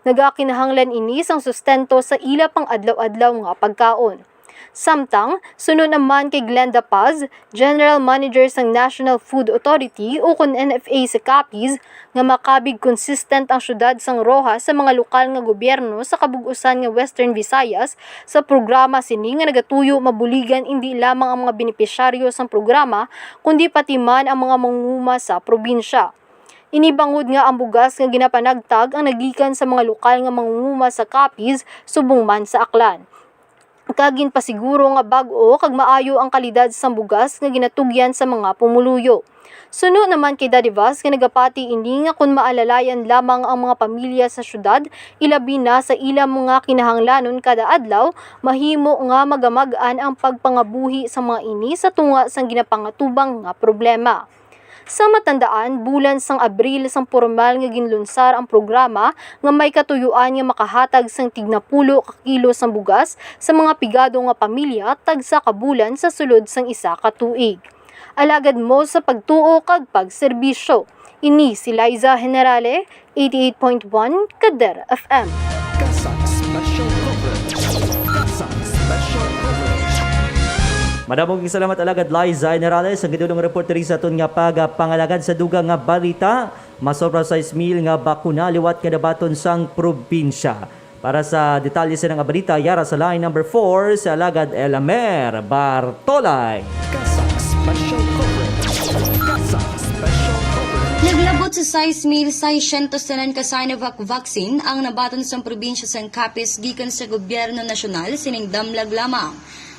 Nagakinahanglan ini sang sustento sa ila pang-adlaw-adlaw nga pagkaon. Samtang, suno naman kay Glenda Paz, General Manager sang National Food Authority ukon N F A sa Capiz, nga makabig consistent ang siyudad sang Roxas sa mga lokal nga gobyerno sa kabug-usan nga Western Visayas sa programa sini nga nagatuyo mabuligan indi lamang ang mga benepisyaryo sang programa, kundi pati man ang mga mangunguma sa probinsya. Ini bangod nga ang bugas nga ginapanagtag ang nagikan sa mga lokal nga mangunguma sa Capiz subong man sa Aklan. Kag ginpasiguro nga bag-o kag maayo ang kalidad sang bugas nga ginatugyan sa mga pumuluyo. Suno naman kay Dadivas nga nagapati ini nga kon maalalayan lamang ang mga pamilya sa siyudad, ilabi na sa ila mga kinahanglanon kada adlaw, mahimo nga magamag-an ang pagpangabuhi sa mga ini sa tunga sang ginapangatubang nga problema. Sa matandaan, bulan sang Abril sang pormal nga ginlunsar ang programa nga may katuyuan nga makahatag sang tignapulo ka kilo sang bugas sa mga pigado nga pamilya tagsa ka bulan sa sulod sang isa ka tuig. Alagad mo sa pagtuo kag pagserbisyo. Ini si Liza Generale, eighty-eight point one Kader F M. CASAC Special Coverage. CASAC Special Coverage. Madamo nga salamat, Alagad Liza Generale, sa gidulong report diri sa aton nga pagapangalagad. Sa dugang nga balita, masobra sais mil nga bakuna liwat nga nabaton sang probinsya. Para sa detalye sa nga balita, yara sa line number four, si Alagad Elamer Bartolay. CASAC Special Coverage. CASAC Special Coverage. Naglab-ot sa sais mil seiscientos tanan ka Sinovac vaccine ang nabaton sang probinsya sang Capiz gikan sa gobyerno nasyonal sining damlag lamang.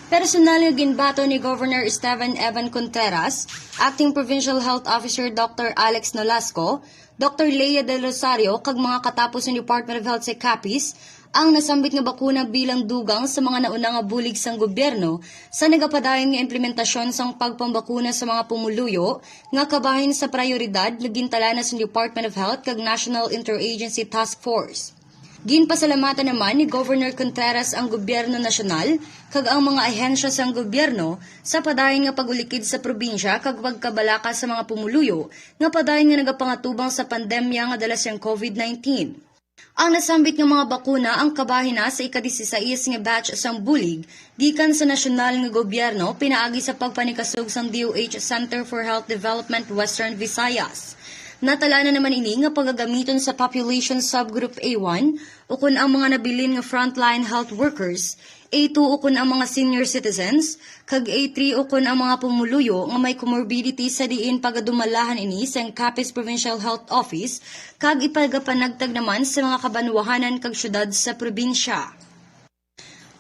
Personal nga ginbaton ni Governor Esteban Evan Contreras, Acting Provincial Health Officer Doctor Alex Nolasco, Doctor Lea Del Rosario, kag mga katapos sang Department of Health sa Capiz ang nasambit nga bakuna bilang dugang sa mga nauna nga bulig sang gobyerno sa nagapadayon nga implementasyon sang pagpambakuna sa mga pumuluyo nga kabahin sa prayoridad nga gintala na sang Department of Health kag National Interagency Task Force. Ginpasalamatan naman ni Governor Contreras ang gobyerno nasyonal kag ang mga ahensya sang gobyerno sa padayon nga pag-ulikid sa probinsya kag pagkabalaka sa mga pumuluyo nga padayon nga nagapangatubang sa pandemya nga dala sang COVID nineteen. Ang nasambit nga mga bakuna ang kabahin na sa ika-disisais nga batch sang bulig gikan sa nasyonal nga gobyerno pinaagi sa pagpanikasog sang D O H Center for Health Development Western Visayas. Natala na naman ini nga pagagamiton sa population subgroup A one, ukon ang mga nabilin nga frontline health workers, A two ukon ang mga senior citizens, kag A three ukon ang mga pumuluyo nga may comorbidity, sa diin pagadumalahan ini sang Capiz Provincial Health Office kag ipagapanagtag naman sa mga kabanwahanan kag syudad sa probinsya.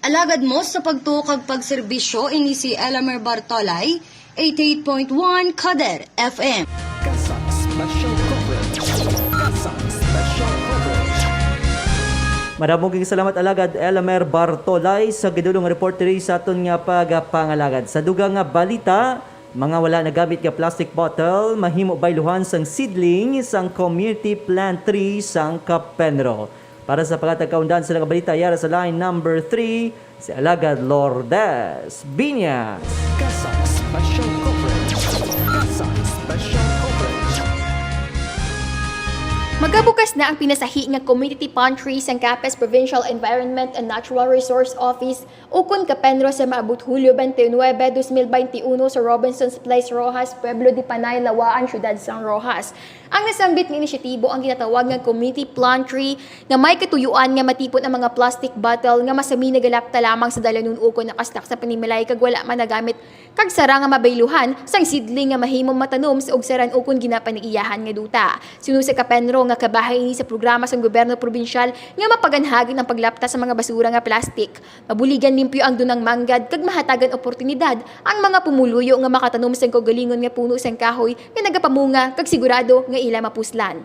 Alagad mo sa pagtuo kag pagserbisyo, ini si Elamer Bartolay, eighty-eight point one Kader F M. CASAC Special Coverage. CASAC Special Coverage. Madamo nga salamat, Alagad Elamer Bartolay, sa gidulong report diri sa aton nga pagapangalagad. Sa dugang nga balita, mga wala nagamit nga plastic bottle mahimo bayluhan sang seedling sang community plant tree sang Capenro. Para sa paghatag kaundan sa mga balita, yara sa line number three, si Alagad Lourdes Biñas. CASAC Special Coverage. CASAC Special Coverage. Magabukas na ang pinasahi nga community pantry sang Capiz Provincial Environment and Natural Resource Office ukon Capenro sa maabot Hulyo twenty-nine, twenty twenty-one sa Robinson's Place, Roxas, Pueblo de Panay, Lawaan, Siyudad sang Roxas. Ang nasambit nga inisyatibo ang ginatawag nga community pantry nga may katuyuan nga matipon ang mga plastic bottle nga masami nagalapta lamang sa dalanon ukon nakastak sa panimalay kag wala man nagamit kag sara nga mabayluhan sang seedling nga mahimong matanom sa ugsaran ukon ginapanag-iyahan nga duta. Suno sa Capenro nga kabahin Ini sa programa sang gobyerno probinsyal nga mapaganhagin ang paglapta sa mga basura nga plastik. Mabuligan limpyo ang dunang manggad kag mahatagan oportunidad ang mga pumuluyo nga makatanom sang kaugalingon nga puno sang kahoy nga nagapamunga kag sigurado nga ila mapuslan.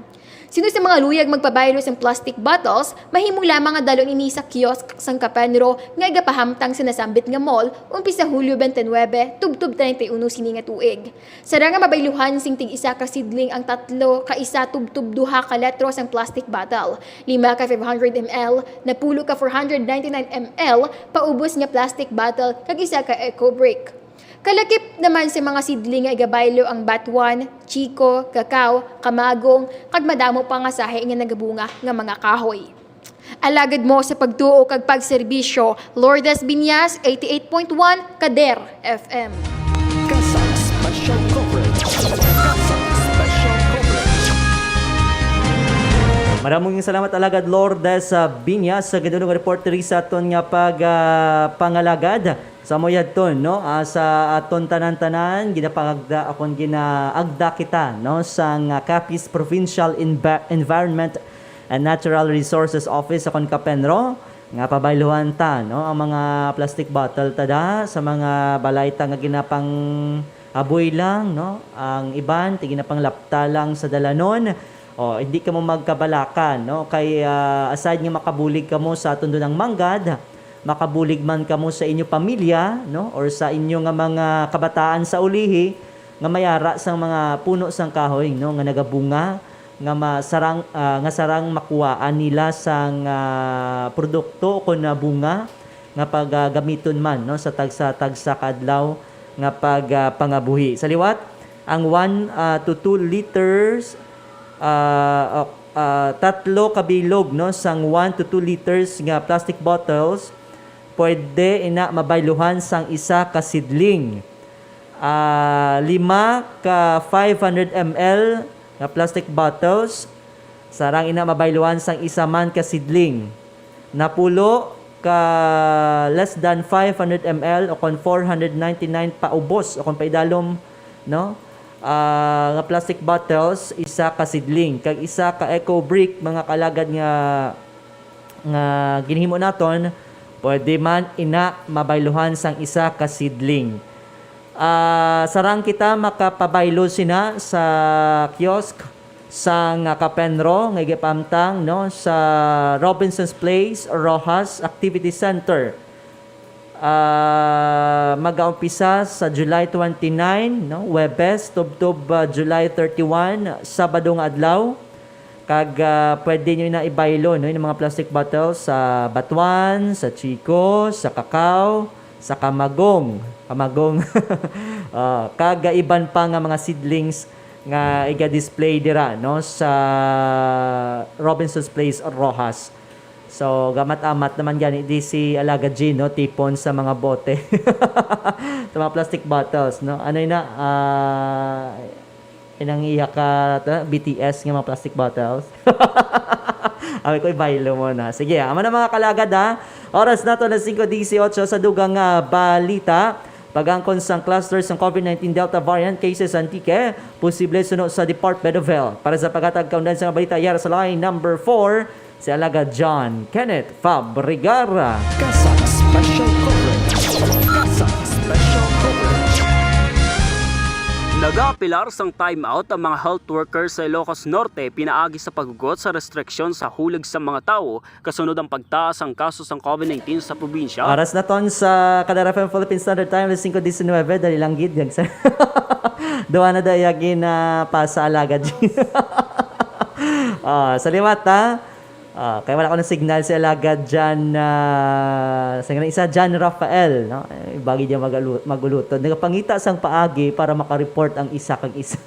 Sino sa mga luyag magpabaylo sang plastic bottles, mahimo lamang nga dalon ini sa kiosk sang Kapenro nga igapahamtang sa nasambit nga mall, umpisa Hulyo twenty-nine, tubtob treinta y uno sini nga tuig. Sarang nga mabayluhan sing tig-isa ka seedling ang tatlo ka isa tubtob duha ka litro sang plastic bottle, lima ka five hundred M L, napulo ka four hundred ninety-nine M L paubos nga plastic bottle, kag isa ka eco brick. Kalakip naman sa mga seedling nga igabaylo ang batuan, chiko, kakao, kamagong, kag madamo pa nga sahi nga nagabunga nga mga kahoy. Alagad mo sa pagtuo kag pagserbisyo, Lourdes Binyas, eighty-eight point one Kader F M. Kasang Special Coverage. Kasang Special Coverage. Maraming salamat, Alagad Lourdes, sa Binyas, sa gidulong report diri sa aton nga pag, ah, pangalagad. Sa amo yadton, no? Ah, sa aton tanan-tanan, ginapangagda akon ginaagda kita, no, sang, ah, Capiz Provincial Envi- Environment and Natural Resources Office sa Concapenro nga pabayluhan ta, no, ang mga plastic bottle ta da sa mga balay ta nga ginapang aboy lang, no? Ang iban, ti ginapanglapta lang sa dalanon. O, hindi kamo magkabalakan, no? Kay, ah, aside nga makabulig kamo sa aton dunang manggad, makabulig man kamo sa inyo pamilya, no? Or sa inyo nga mga kabataan sa ulihi nga mayara sang mga puno sang kahoy, no? Nga nagabunga, nga masarang, ah, nga sarang makuhaan nila sang, ah, produkto kon, ah, bunga nga pagagamiton man, no, sa tagsa-tagsa ka adlaw nga pagpangabuhi. Sa liwat, ang one, ah, to two liters, ah, o, ah, tatlo ka bilog, no, sang one to two liters nga plastic bottles, pwede ina mabayluhan sang isa ka seedling. Ah, lima ka five hundred M L nga plastic bottles, sarang ina mabayluhan sang isa man ka seedling. Napulo ka less than five hundred M L o kon four hundred ninety-nine paubos o kon paidalom, no? Ah, nga plastic bottles, isa ka seedling, kag isa ka eco brick, mga kalagad nga nga ginhimo naton, pwede man ina mabayluhan sang isa ka seedling. Ah, sarang kita makapabaylo sina sa kiosk sang Kapenro nga igipamtang, no, sa Robinson's Place, Roxas Activity Center. Ah, magaumpisa sa July twenty-nine, no, Huwebes, tubtob, ah, July thirty-one, Sabado nga adlaw. Kag, ah, pwede nyo na ibaylo, no, yung mga plastic bottles sa batuan, sa chiko, sa kakao, sa kamagong. Kamagong. Ah, kag, ah, iban pa nga mga seedlings nga iga-display dira, no, sa Robinson's Place, Roxas. So, gamat-amat naman gani di si Alagad Jean, no, tipon sa mga bote. Sa mga plastic bottles, no? Ano yun na? Ah, inang iya ka, ta-, B T S nga mga plastic bottles. Abi ko, ibaylo mo na. Sige, amo na, mga kalagad, ha. Oras nato na singko dieciocho sa dugang nga balita. Pag-angkon sang cluster sang COVID nineteen Delta variant cases sa Antique, posible suno sa Department of Health. Para sa paghatag kaundan sa mga balita, yara sa line number four, si Alagad John Kenneth Fabregar. Kasang Special Coverage. Kasang Special Coverage. Nagaapelar sang timeout ang mga health workers sa Ilocos Norte pinaagi sa paghugot sa restriksyon sa hulog sa mga tawo kasunod ang pagtaas ang kaso sang COVID nineteen sa probinsya. Oras naton sa Kadar F M Philippine Standard Time, alas singko diecinuebe. Dali lang gid, yag sa duha na dayag na pasa, Alagad. Ah, sa liwat, ha? Ah, kay wala ko na signal si Alagad Jan, ah, sa nga isa, Jan Rafael, no? Eh, bagi niya magalu-, magulutod. Nagapangita sang paagi para makareport ang isa kag isa.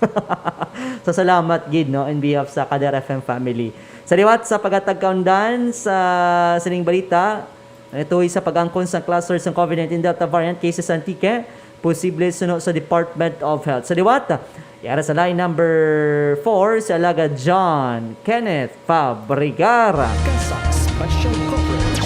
So, salamat gid, no, in behalf sa Kadar F M family. Sa liwat sa paghatag kaundan sa sining balita, natuloy sa pag-angkon sang cluster sang COVID nineteen Delta variant cases sa Antique, posible suno sa Department of Health. Sa liwat, yara sa line number four, si Alagad John Kenneth Fabregar. Kasang Special Coverage.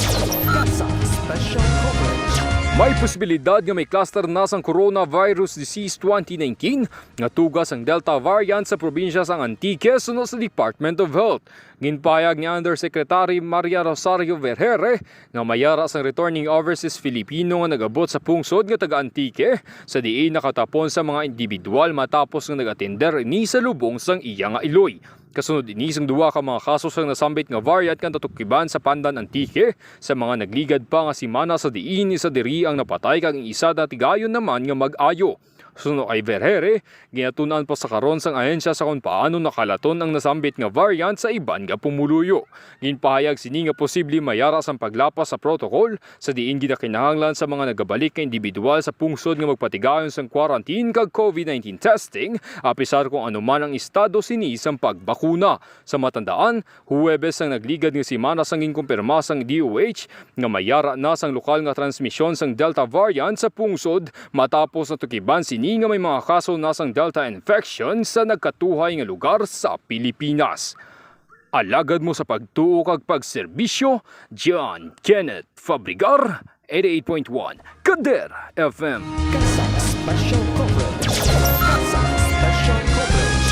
Kasang Special Coverage. May posibilidad nga may cluster na sang coronavirus disease twenty nineteen nga tuga sang Delta variant sa probinsya sang Antique, suno sa Department of Health. Ginpahayag ni Undersecretary Maria Rosario Vergere nga may yara sang returning overseas Filipino nga nag-abot sa pungsod nga taga Antique, sa diin nakatapon sa mga individual matapos nga nag-atender ini sa lubong sang iya nga iloy. Kasunod ini sang duha ka mga kaso sang nasambit nga variant nga natukiban sa Pandan, Antique, sa mga nagligad pa nga semana, sa diin isa diri ang napatay kag ang isa natigayon naman nga mag-ayo. Suno kay Vergere, ginatun-an pa sa karon sang ahensya sa kon paano nakalaton ang nasambit nga variant sa iban nga pumuluyo. Ginpahayag sini nga posible may yara sang paglapas sa protocol, sa diin ginakinahanglan sa mga nagabalik nga individual sa pungsod nga magpatigayon sang quarantine kag COVID nineteen testing, apisar kung ano man ang estado sini sang pagbakuna. Sa matandaan, Huwebes sang nagligad nga semana sang ginkumpirma sang D O H nga may yara na sang lokal nga transmisyon sang Delta variant sa pungsod, matapos natukiban sini nga may mga kaso na sang Delta infection sa nagkatuhay nga lugar sa Pilipinas. Alagad mo sa pagtuo kag pagserbisyo, John Kenneth Fabregar, eighty-eight point one Kader F M. CASAC Special Coverage. CASAC Special Coverage.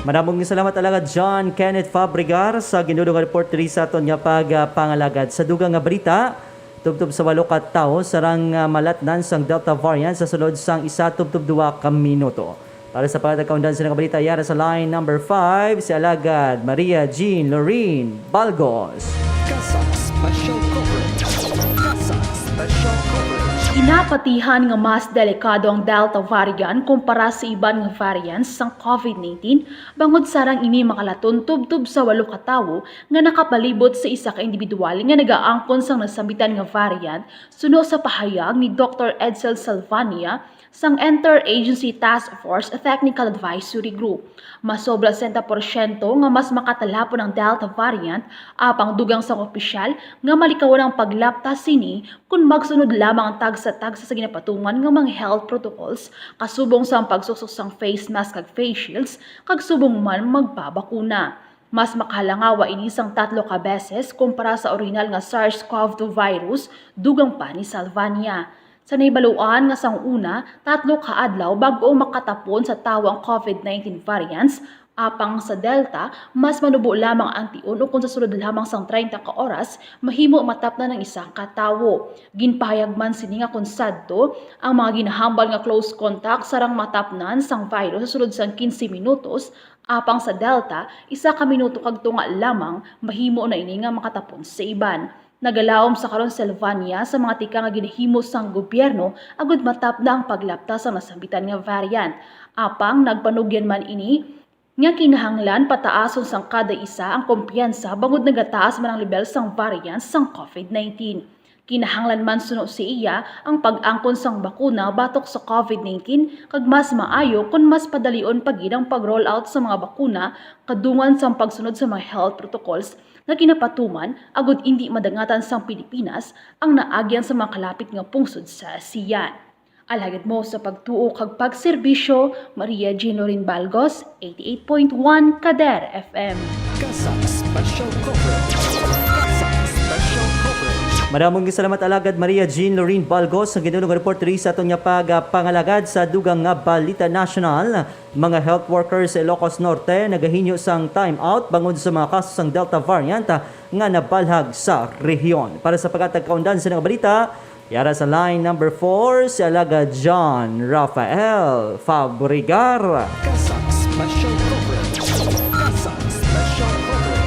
Madamong salamat, Alagad John Kenneth Fabregar, sa ginudong nga report diri sa aton nga pagpangalagad. Sa dugang nga balita, tubtob sa walo ka tawo sarang, ah, malatnan sang Delta variant sa sulod sang isa tubtob duha ka minuto. Para sa pagkatag-, kaundan sa nga balita, yara sa line number five, si Alagad Maria Jean Lorraine Balgos. CASAC Special Coverage. CASAC Special Coverage. Ginapatihan nga mas delikado ang Delta variant kumpara sa iban nga variants sang COVID nineteen, bangod sarang ini makalaton tubtob sa walo ka tawo nga nakapalibot sa isa ka individual nga nagaangkon sang nasambitan nga variant, suno sa pahayag ni Doktor Edsel Salvania, sang Interagency Task Force Technical Advisory Group. Masobra sesenta porsyento nga mas makatalapon ang Delta variant, apang dugang sang opisyal nga malikawan ang paglapta sini kon magsunod lamang ang tagsa-tagsa sa ginapatuman nga mga health protocols, kasubong sang pagsuksok sang face mask kag face shields, kag subong man magpabakuna. Mas makahalangawa ini sang tatlo ka beses kumpara sa orihinal nga SARS-CoV two virus, dugang pa ni Salvania. Sa nahibaluan nga sang una, tatlo ka adlaw bag-o makatapon sa tawo ang COVID nineteen variants, apang sa Delta, mas manubo lamang ang tion ukon sa sulod lamang sang treinta ka oras, mahimo matapnan ang isa ka tawo. Ginpahayag man sini nga kon sadto, ang mga ginahambal nga close contact sarang matapnan sang virus sa sulod sang quince minutos, apang sa Delta, isa ka minuto kag tunga lamang, mahimo na ini nga makatapon sa iban. Nagalaom sa karon si Salvania sa mga tika nga ginahimo sang gobyerno agud matapna ang paglapta sa nasambitan nga variant. Apang nagpanugyan man ini nga kinahanglan pataason sang kada isa ang kumpiyansa bangod nagataas man ang lebel sang variants sang COVID nineteen. Kinahanglan man suno sa iya ang pag-angkon sang bakuna batok sa COVID nineteen, kag mas maayo kon mas padalion pa gid ang pag-roll out sa mga bakuna kadungan sang pagsunod sa mga health protocols nga ginapatuman agud indi madangatan sang Pilipinas ang naagyan sa mga kalapit nga pungsod sa ASEAN. Alagad mo sa pagtuo kag pagserbisyo, Maria Jean Lorin Balgos, eighty-eight point one Kader F M. CASAC Special Coverage. CASAC Special Coverage. Madamong salamat, Alagad Maria Jean Lorin Balgos, sa ginulong report diri sa aton nga pagpangalagad. Sa dugang nga balita nasyonal, mga health workers sa Ilocos Norte nagahinyo sang time out bangod sa mga kaso sang Delta variant nga nabalhag sa rehiyon. Para sa pagkatag kaundan sa mga balita, yara sa line number four, si Alagad John Rafael Fabregar. CASAC Special Coverage. CASAC Special Coverage.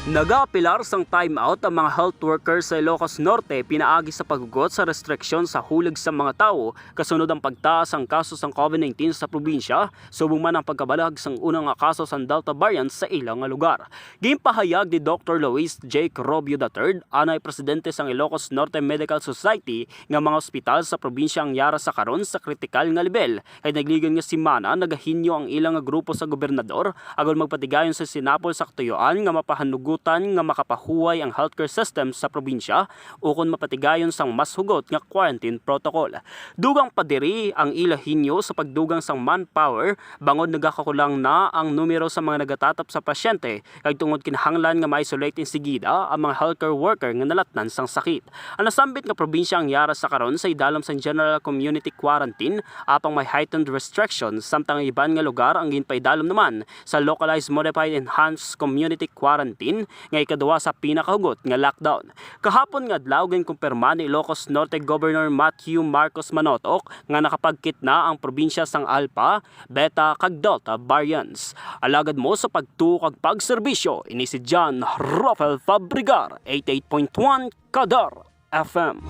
Nagaapelar sang timeout ang mga health workers sa Ilocos Norte pinaagi sa paghugot sa restriksyon sa hulog sa mga tawo kasunod ang pagtaas sang kaso sang COVID nineteen sa probinsya, subong man ang pagkabalhag sang una nga kaso sang Delta variant sa ila nga lugar. Ginpahayag ni Doktor Luis Jake Rubio the third, anay presidente sang Ilocos Norte Medical Society, nga mga ospital sa probinsya ang yara sa karon sa kritikal nga lebel, kay nagligon nga semana nagahinyo ang ila nga grupo sa gobernador agod magpatigayon sa sinapol sa katuyuan nga mapahanugot tan nga makapahuway ang healthcare system sa probinsya ukon mapatigayon sang mas hugot nga quarantine protocol. Dugang pa diri ang ila hinyo sa pagdugang sang manpower bangod nagakulang na ang numero sa mga nagatatap sa pasyente kag tungod kinahanglan nga ma-isolate insigida ang mga healthcare worker nga nalatnan sang sakit. Ang nasambit nga probinsya ang yara sa karon sa idalom sang general community quarantine, apang may heightened restrictions, samtang ang iban nga lugar ang ginpaidalom naman sa localized modified enhanced community quarantine nga ikaduha sa pinakahugot nga lockdown. Kahapon nga adlaw, ginkumpirma ni Ilocos Norte Governor Matthew Marcos Manotok nga nakapagkit na ang probinsya sang Alpha, Beta kag Delta variants. Alagad mo sa pagtuo kag pagserbisyo, ini si John Rafael Fabregar, eighty-eight point one Kadar F M.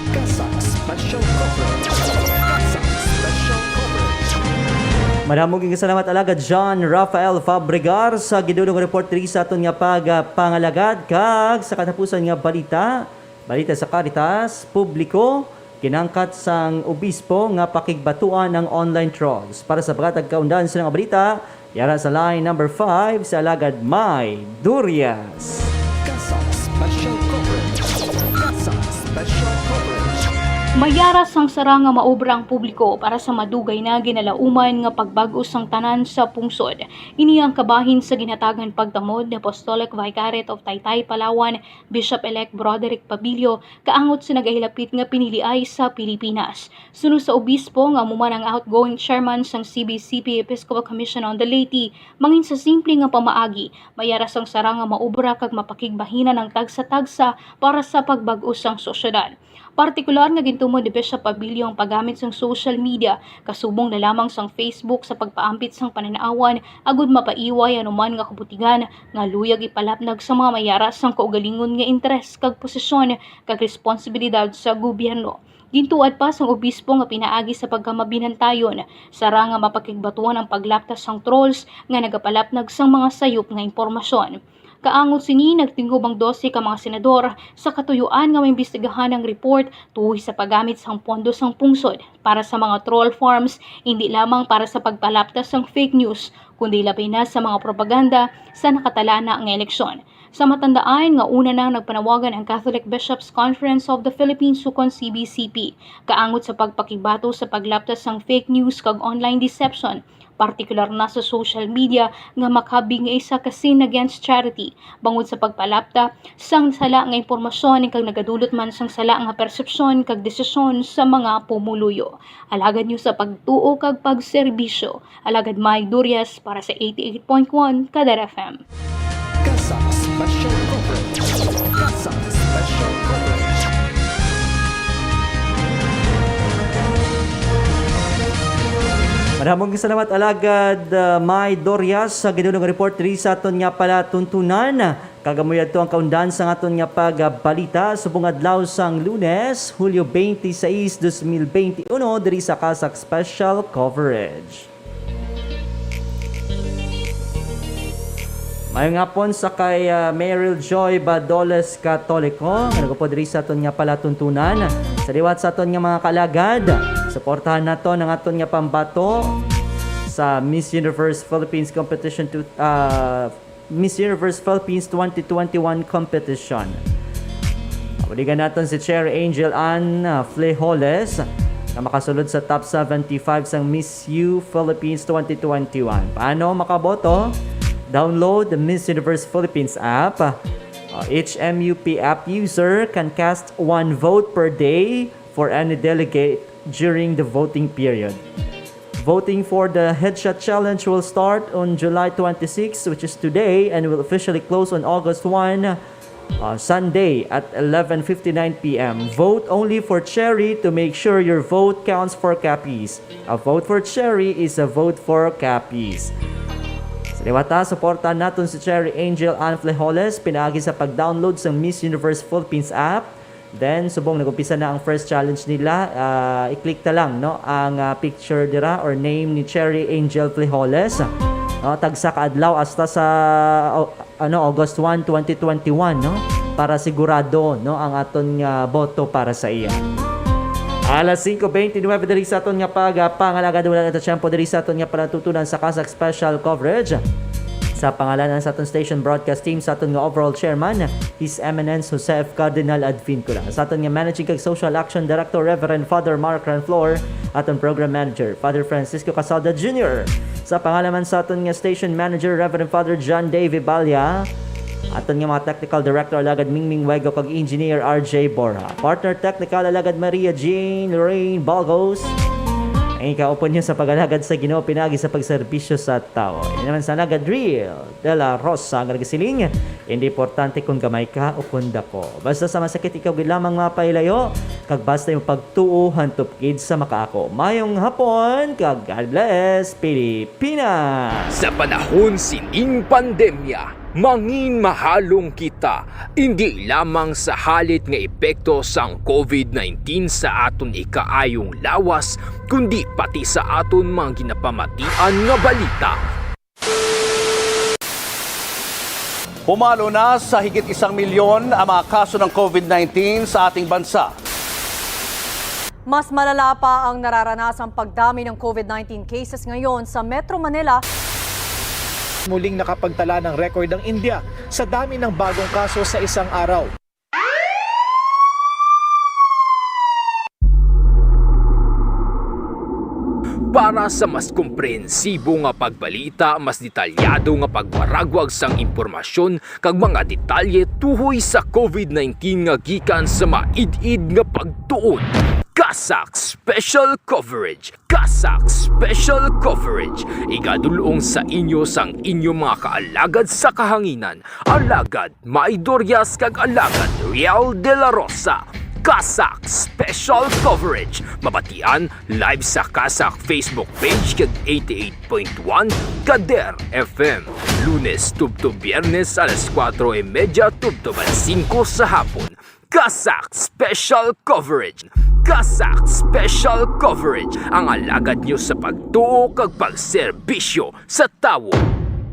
CASAC Special Coverage. CASAC Special Coverage. Madamo gid nga salamat, Alagad John Rafael Fabregar, sa gidulong report diri sa aton nga pagpangalagad. Kag sa katapusan nga balita, balita sa Caritas, publiko, kinangkat sang obispo nga pakigbatuan ang online trolls. Para sa paghatag kaundan sa mga balita, yara sa line number five, si Alagad May Durias. CASAC Special Coverage. CASAC Special Coverage. Mayara sang sara nga maobra ang publiko para sa madugay na ginalauman nga pagbag-o sang tanan sa pungsod. Ini ang kabahin sa ginhatagan pagtamod ni Apostolic Vicariate of Taytay, Palawan, Bishop-elect Broderick Pabilio, kaangot sa nagahilapit nga piniliay sa Pilipinas. Suno sa obispo, nga amo man ang outgoing chairman sang C B C P Episcopal Commission on the Laity, mangin sa simple nga pamaagi, mayara sang sara nga maobra kag mapakigbahinan ang tagsa-tagsa para sa pagbag-o sang sosyedad. Partikular nga gintumod ni Bishop Pabilio ang paggamit sang social media, kasubong na lamang sang Facebook, sa pagpaampit sang panan-awan agud mapaiway anuman nga kabutigan nga luyag ipalapnag sa mga mayara sang kaugalingon nga interes kag posisyon kag responsibilidad sa gobyerno. Gintuad pa sang obispo nga pinaagi sa pagkamabinantayon, sara nga mapakigbatuan ang paglaptas sang trolls nga nagapalapnag sang mga sayop nga impormasyon. Kaangot sini, nagtingob ang dose ka mga senador sa katuyuan nga maimbestigahan ang report tuhoy sa paggamit sang pondo sang pungsod para sa mga troll farms, hindi lamang para sa pagpalaptas sang fake news, kundi labi na sa mga propaganda sa nakatalana nga eleksyon. Sa matandaan nga una nang nagpanawagan ang Catholic Bishops' Conference of the Philippines, ukon C B C P, kaangot sa pagpakigbato sa paglaptas sang fake news kag online deception, partikular na sa social media, nga makabig nga isa ka sin against charity, bangod sa pagpalapta sang sala nga impormasyon kag nagadulot man sang sala nga persepsyon kag desisyon sa mga pumuluyo. Alagad niyo sa pagtuo kag pagserbisyo. Alagad May Durias para sa eighty-eight point one Kadar F M. CASAC Special Coverage. CASAC Special Coverage. Madamong salamat, Alagad, uh, May Dorias, sa gidulong report diri sa aton nga palatuntunan. Kag amo yadto ang kaundan sa aton nga pagbalita subong adlaw sang Lunes, Hulyo twenty-six, twenty twenty-one, diri sa CASAC Special Coverage. Mayong hapon sa kay, ah, Meryl Joy Badoles Catolico, nga nagupod diri sa aton nga palatuntunan. Sa liwat sa aton nga mga kaalagad, suportahan naton ang aton nga pambato sa Miss Universe Philippines competition to, ah, Miss Universe Philippines twenty twenty-one competition. Buligan naton si Cherry Angel Ann, ah, Flejoles, nga makasulod sa top seventy-five sang Miss U Philippines twenty twenty-one. Paano makaboto? Download the Miss Universe Philippines app. Uh, each M U P app user can cast one vote per day for any delegate during the voting period. Voting for the Headshot Challenge will start on July twenty-six, which is today, and will officially close on August one, uh, Sunday at eleven fifty-nine p m. Vote only for Cherry to make sure your vote counts for Capiz. A vote for Cherry is a vote for Capiz. Sa liwat ta, suportahan naton si Cherry Angel Ann Flejoles pinaagi sa pag-download sa Miss Universe Philippines app. Then, subong nag-umpisa na ang first challenge nila, ah, i-click ta lang, no, ang, ah, picture dira or name ni Cherry Angel Flejoles. No, tagsa ka adlaw hasta sa, oh, ano, August one, twenty twenty-one, no, para sigurado, no, ang aton nga boto para sa iya. Alas singko bente nuebe diri sa aton nga pag, ah, pangalagad, wala na ta tiyempo diri sa aton nga palatuntunan sa CASAC Special Coverage. Sa pangalanan sa aton station broadcast team, sa aton nga overall chairman, His Eminence Jose F. Cardinal Advincula, sa aton nga managing kag social action director, Reverend Father Mark Ranflor, aton program manager, Father Francisco Casalda Junior, sa pangalanan sa aton nga station manager, Reverend Father John Davey Balya, aton nga mga technical director, Alagad Mingming Wego, kag engineer R J Borja, partner technical, Alagad Maria Jean Lorraine Balgos. Ang ikaupod niyo sa pag-alagad sa Ginoo pinagi sa pagserbisyo sa tawo. Ini naman sa Alagad Real de la Rosa nga nagasiling, "Hindi importante kung gamay ka o kung dako. Basta sa masakit ikaw gid lamang mapailayo, kag basta yung pagtuo hantop gid sa makaako." Mayong hapon, kag God bless, Pilipinas! Sa panahon sining pandemya, mangin mahalong kita, indi lamang sa halit nga epekto sang covid nineteen sa aton ikaayong lawas, kundi pati sa aton mga ginapamatian nga balita. Pumalo na sa higit isang milyon ang mga kaso ng covid nineteen sa ating bansa. Mas malala pa ang nararanasang pagdami ng covid nineteen cases ngayon sa Metro Manila. Muling nakapagtala ng record ang India sa dami ng bagong kaso sa isang araw. Para sa mas komprehensibo nga pagbalita, mas detalyado nga pagwaragwag sang impormasyon kag mga detalye tuhoy sa covid nineteen nga gikan sa maid-id nga pagtuon, CASAC Special Coverage. CASAC Special Coverage, igadulong sa inyo sang inyo mga kaalagad sa kahanginan, Alagad May Dorias kag Alagad Real de la Rosa. CASAC Special Coverage, mabatian live sa CASAC Facebook page kag eighty-eight point one Kader F M, Lunes tubtob Biyernes alas kuwatro y medya tubtob alas singko sa hapon. CASAC Special Coverage. CASAC Special Coverage, ang alagad nyo sa pagtuo kag pagserbisyo sa tawo.